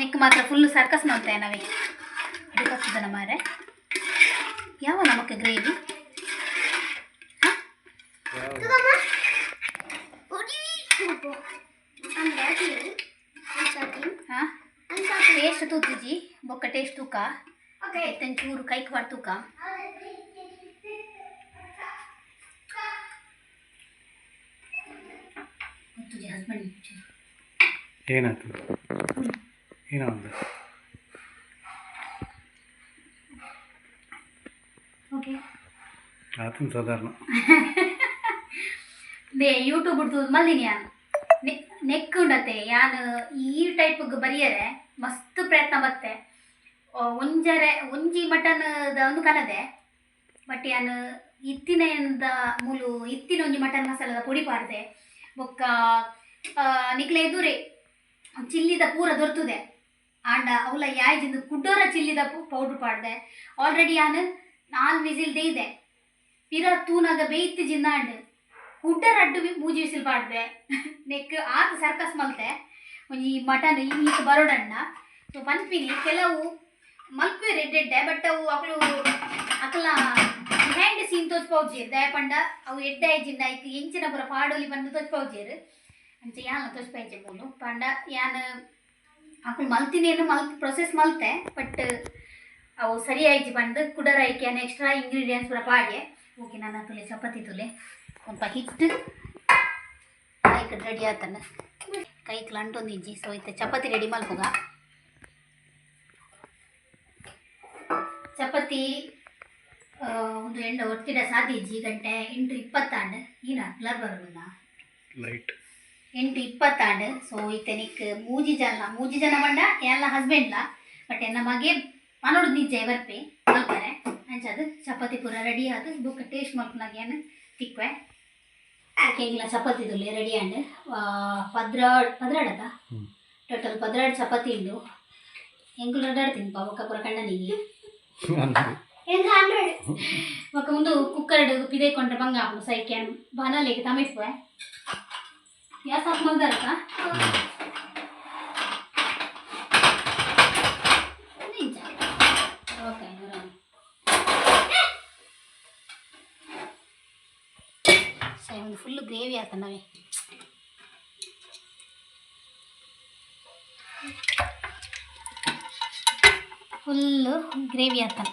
ನೆಕ್ ಮಾತ್ರ ಫುಲ್ ಸರ್ಕಸ್ ಮಲ್ತೆ ನಾವೇ ಅಡುಗೆ ಮಾರೆ. ಯಾವ ನಮಕ್ ಗ್ರೇವಿ? ಹಾಂ, ಟೇಸ್ಟ್ ತೂತುಜಿ. ಬೊಕ್ಕ ಟೇಸ್ಟ್ ತೂಕ. ಚೂರು ಕೈಕ್ ಬಾರ್ ತೂಕ. ಗೊತ್ತುಜಿ ಹಸ್ಬೆಂಡ್. ಏನಾಯ್ತು? ಏನೋ ಒಂದು. ಓಕೆ. ಆತನ ಸಾಧಾರಣ. ಬೇ ಯೂಟ್ಯೂಬ್ ತೂದು ಮಲ್ದಿನಿ ಯಾನ್. ನೆಕ್ ಉಂಡತೆ ಯಾನ್ ಈ ಟೈಪ್ ಬರಿಯರೆ ಮಸ್ತ್ ಪ್ರಯತ್ನ ಬತ್ತೆ. ಒಂಜರೆ ಒಂಜಿ ಮಟನ್ ಒಂದು ಕನದೆ. ಬಟ್ ಯಾನ್ ಇತ್ತಿನ ಮೂಲು ಇತ್ತಿನ ಒಂಜಿ ಮಟನ್ ಮಸಾಲದ ಪೊಡಿ ಪಾಡ್ದೆ. ಬೊಕ್ಕ ನಿಕ್ಲೆ ಎದುರೆ ಚಿಲ್ಲಿದ ಪೂರ ದೊರ್ತುದೆ. ಆಂಡ ಅವಲ ಯಾಯ್ಜಿಂದು ಕುಡ್ಡೋರ ಚಿಲ್ಲಿದ ಪೌಡ್ರ್ ಪಾಡ್ದೆ. ಆಲ್ರೆಡಿ ಯಾನ್ ನಾಲ್ ವಿಸಿಲ್ ಇದೆ. ಪಿರ ತೂನಾಗ ಬೇಯ್ತು ಜಿಂದಾಂಡ್ ಕುಡ್ಡ ರಡ್ಡು ಮೂಜಿ ವಿಸಿಲ್ ಪಾಡ್ದೆ. ನೆಕ್ ಆತ್ ಸರ್ಕಸ್ ಮಲ್ತೆ ಒಂಜಿ ಮಟನ್ ಈತ್ ಬರೋಡಣ್ಣ. ಸೊ ಪನ್ಪಿನಿ, ಕೆಲವು ಮಲ್ಪುವೆರ್ ಎಡ್ಡೆ ಎಡ್ಡೆ, ಬಟ್ ಅವು ಅಕುಲು ಅಕಲ ಬಿಹೈಂಡ್ ಸೀನ್ ತೋಜ್ಪಾವುಜೆರ್. ದಾಯೆ ಪಂಡ ಅವು ಎಡ್ಡೆ ಆಯ್ಜಿಂಡ ಐಕ್ ಎಂಚಿನ ಪೂರ ಪಾಡೊಲಿ ಪಂದ್ ತೋಜ್ಪಾವುಜೆರ್. ಅಂಚ ಯಾನ್ಲ ತೋಜ್ಪಾಯಿಜೆ ಮೂಲು. ಪಂಡ ಯಾನ್ ಅಕುಲು ಮಲ್ತಿನೇನು ಮಲ್ ಪ್ರೊಸೆಸ್ ಮಲ್ತೆ, ಬಟ್ ಅವು ಸರಿ ಆಯ್ಜಿ ಪಂದ್ ಕುಡರ ಐಕ್ ಯಾನ್ ಎಕ್ಸ್ಟ್ರಾ ಇಂಗ್ರೀಡಿಯೆಂಟ್ಸ್ ಪೂರ ಪಾಡ್ಯೆ. ಓಕೆ, ನಾನು ತುಲೆ ಚಪಾತಿ ತುಲೆ. ಒಂಲ್ಪ ಹಿಟ್ಟು ಐಕ್ ರೆಡಿ ಆತನ. ಕೈಕ್ ಅಂಟೊಂದಿಜ್ಜಿ. ಸೊ ಇತ್ತೆ ಚಪಾತಿ ರೆಡಿ ಮಲ್ಪುಗ. ಚಪಾತಿ ಒಂದು ಎಂಡ ಒತ್ತಿಡ ಸಾಧ್ಯ ಇಜ್ಜಿ. ಗಂಟೆ 8:20 ಆಂಡ್. ಈನ ಬ್ಲರ್ ಬರೋಣ. ಲೈಟ್. 8:20 ಆಂಡ್. ಸೊ ಇತ್ತೆ ನಿಕ್ ಮೂಜಿ ಜನ, ಮೂಜಿ ಜನ ಪಂಡ ಎಲ್ಲ ಹಸ್ಬೆಂಡ್ಲ, ಬಟ್ ಎನ್ನ ಮಗೆ ಪನೊಡು ನಿಜ್ಜೆ ಬರ್ಪೆ ಮಲ್ಪರೆ. ಅಂಚಾದ್ ಚಪಾತಿ ಪೂರ ರೆಡಿ ಆದ್ ಬೊಕ್ಕ ಟೇಸ್ಟ್ ಮಲ್ಪುನಾಗ ಏನು ತಿಕ್ವೆ. ಓಕೆ, ಇಲ್ಲ ಚಪಾತಿ ತುಲೆ ರೆಡಿ ಆಂಡ್. 12, 12 ಅತ್ತ? ಹ್ಮ್. ಟೋಟಲ್ 12 ಚಪಾತಿ ಉಂಡು. ಎಂಕುಲು ರಡ್ಡಾಡ್ ತಿನ್ಪ, ಬೊಕ್ಕ ಪೂರ ಕಂಡನಿಗೆ. ಎಂಕ್ 100. ಬೊಕ್ಕ ಒಂದು ಕುಕ್ಕರ್ ಪಿದೈ ಕೊಂಡ್ರೆ ಬಂಗ ಆಪುಂಡು. ಸೈಕ್ ಯಾನ್ ಬಾಣಲೆಗ್ ತಮಿಪುವೆ. Gas off ಮಲ್ದಾರಕ್ಕ. ಇಂಚ. ಓಕೆ, ಸರಿ, ಒಂದು ಫುಲ್ ಗ್ರೇವಿ ಆತ ನಾವೇ. ಫುಲ್ಲು ಗ್ರೇವಿ ಆತನ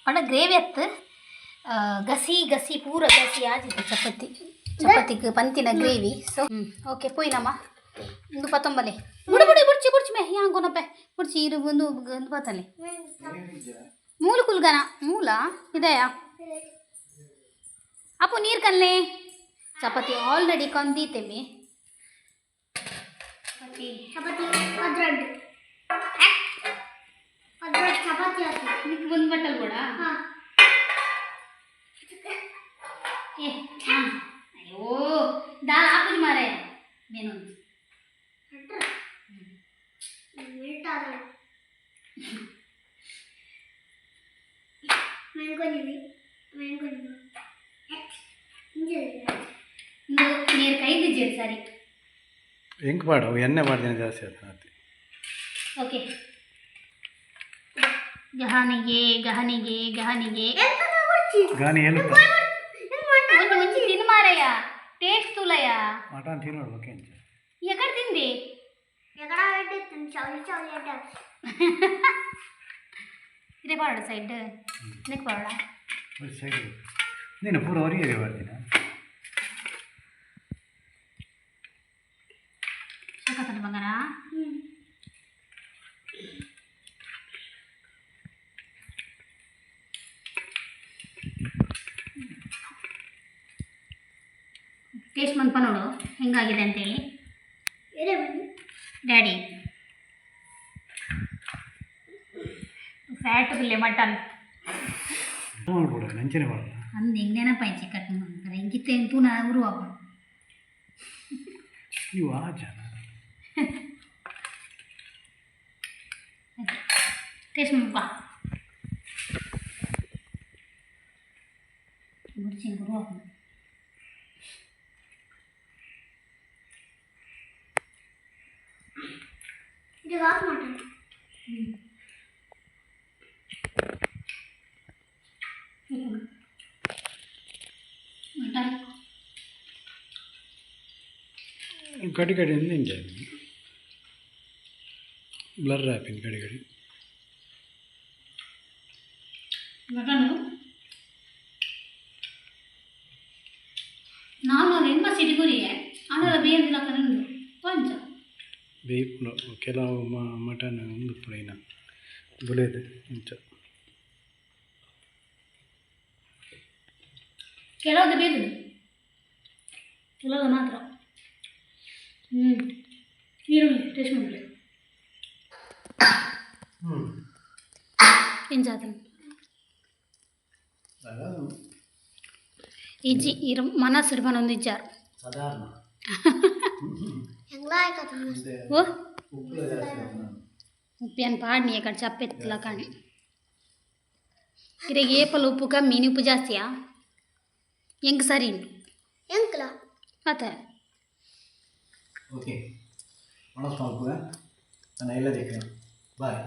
ಪಂಡ ಗ್ರೇವಿ ಅತ್ತು ಗಸಿ ಗಸಿ ಪೂರ ಗಸಿ ಆಜಿತ್ತು ಚಪಾತಿ ಚಪಾತಿಗೆ ಪಂತಿನ ಗ್ರೇವಿ. ಸೊ ಓಕೆ, ಪೋಯಿನಮ್ಮ. ಇಂದು ಪತ್ತೊಂಬಲೆ ಬುಡು ಬುಡು ಬುಡ್ಚಿ ಬುಡ್ಚಿ ಮೇ ಯಾಂಗೊನಪ್ಪೆ ಬುಡ್ಚಿ ಇರು ಒಂದು ಒಂದು ಪತ್ತಲೆ ಮೂಲು ಕುಲ್ಗನ ಮೂಲ ಇದೆಯಾ ಅಪ್ಪು ನೀರು ಕನ್ಲೆ. ಚಪಾತಿ ಆಲ್ರೆಡಿ ಕಂದೀತೆಮ್ಮಿ ಚಪಾತಿ. ಚಪಾತಿ 12 12 ಚಪಾತಿ ಆಯ್ತು. ನಿಮ್ಗೆ ಒಂದು ಬಟ್ಟಲ್ ಕೂಡ. ಹಾ. ಏ ಹಾ. ಅಯ್ಯೋ ದಾಲ್ ಹಾಕುಜಿ ಮಾರಾಯ ಮೇನು. ಇಂದು ನೀರು ಕೈದಿದ್ದೀರಿ ಸರಿ. ಎಂಕ್ ಪಾಡು ಎಣ್ಣೆ ಮಾಡ್ದೇನೆ ಜಾಸ್ತಿ ಆಯ್ತು ಅತ್ತೆ. ಓಕೆ, ಗಹನಿಗೆ ಗಹನಿಗೆ ಗಹನಿಗೆ. ಗಾನಿ ಎಲ್ಲಿ? ಒಂದು ಒಂಜಿ ತಿನ್ನು ಮಾರಾಯ, ಟೇಸ್ಟ್ ತುಲಯ. ಮಟನ್ ತಿನ್ನೋಡು ಓಕೆ ಅಂಚ. ಎಕಡೆ ತಿಂದಿ? ಎಕಡ ಚೌಲಿ ಚೌಲಿ ಅಡ್ಡ. ಇದೇ ಪಾಡ ಸೈಡ್ ನೆಕ್ ಪಾಡ. ಸೈಡ್ ನೀನು ಪೂರ ಹೊರಗೆ ಬರ್ತೀನಿ. ಸಖತ್ ಬಂಗಾರ. ಟೇಸ್ಟ್ ಮನ್ಪ ನೋಡು ಹೆಂಗಾಗಿದೆ ಅಂತೇಳಿ. ಎಡೆ ಬನ್ನಿ. ಡ್ಯಾಡಿ ಫ್ಯಾಟ್ ಬಿಲ್ಲೆ ಮಟನ್. ನೋಡ್ಬಿಡು ನಂಚನೆ ಮಾಡಲ್ಲ. ಅಂದ್ ಹೆಂಗ್ ನೆನಪಾಯ್ತು ಕಟ್ ಮಾಡ್ತಾರೆ ಹಿಂಗಿತ್ತೆ ತೂನ ಉರುವಾಪ. ಇವು ಆ ಜನ. ಟೇಸ್ಟ್ ಮನ್ಪ ಗುರುಚಿ ಉರುವಾಪ. ಇದು ಆಫ್ ಮಾಡೋಣ. ಮಟನ್. ಕಡಿ ಕಡಿ ಹಿಂಗೆ ಬ್ಲರ್ ಆಪಿನ ಕಡಿ ಕಡಿ. ಮಟನ್ ನಾನು ಎಣ್ಮ ಸಿಟಿಗುರಿ ಆನಲ ಬೇಯಂದಿಲ್ಲ ಕಣ್ಣು ಕೊಂಚ. ಬೇಯ್ಪುಂಡು ಕೆಲವು ಮಟನ್ ಒಂದು ಪುಡಿನ ಬುಲೇದು ಇಂಚ. ಕೆಲವೊಂದು ಬೇದುದು, ಕೆಲವೊಂದು ಮಾತ್ರ. ಹ್ಞೂ ಈರುಳ್ಳಿ ಟೇಸ್ಟ್ ಮಾಡಲಿ. ಹ್ಞೂ. ಎಂಜಾತನ ಇಜ್ಜಿ ಇರು ಮನಸ್ಸು ಬನೊಂದು ಇಜ್ಜಾರು. ಸಾಧಾರಣ. ಹೆಂಗ್ಲ ಆಯ್ತು. ಓ. ಉಪ್ಪು ಜಾಸ್ತಿ ಆಯ್ತು. ಉಪ್ಪಿನ ಪಾಡ್ನಿ ಕಡೆ ಚಪ್ಪೆತ್ತಲ ಕಾಣಿ ಇರೆಗೆ ಏಪಲ್ ಉಪ್ಪು ಕಮ್ಮಿ ಉಪ್ಪು ಜಾಸ್ತಿಯಾ ಹೆಂಗೆ ಸರಿ ಉಂಟು. ಎಂಕ್ಲ. ಆತ. ಓಕೆ, ಮನಸ್ಸು ಮಲ್ಪುಗ ನಾನು ಎಲ್ಲ ದಿಕ್ಕ ಬಾಯ್.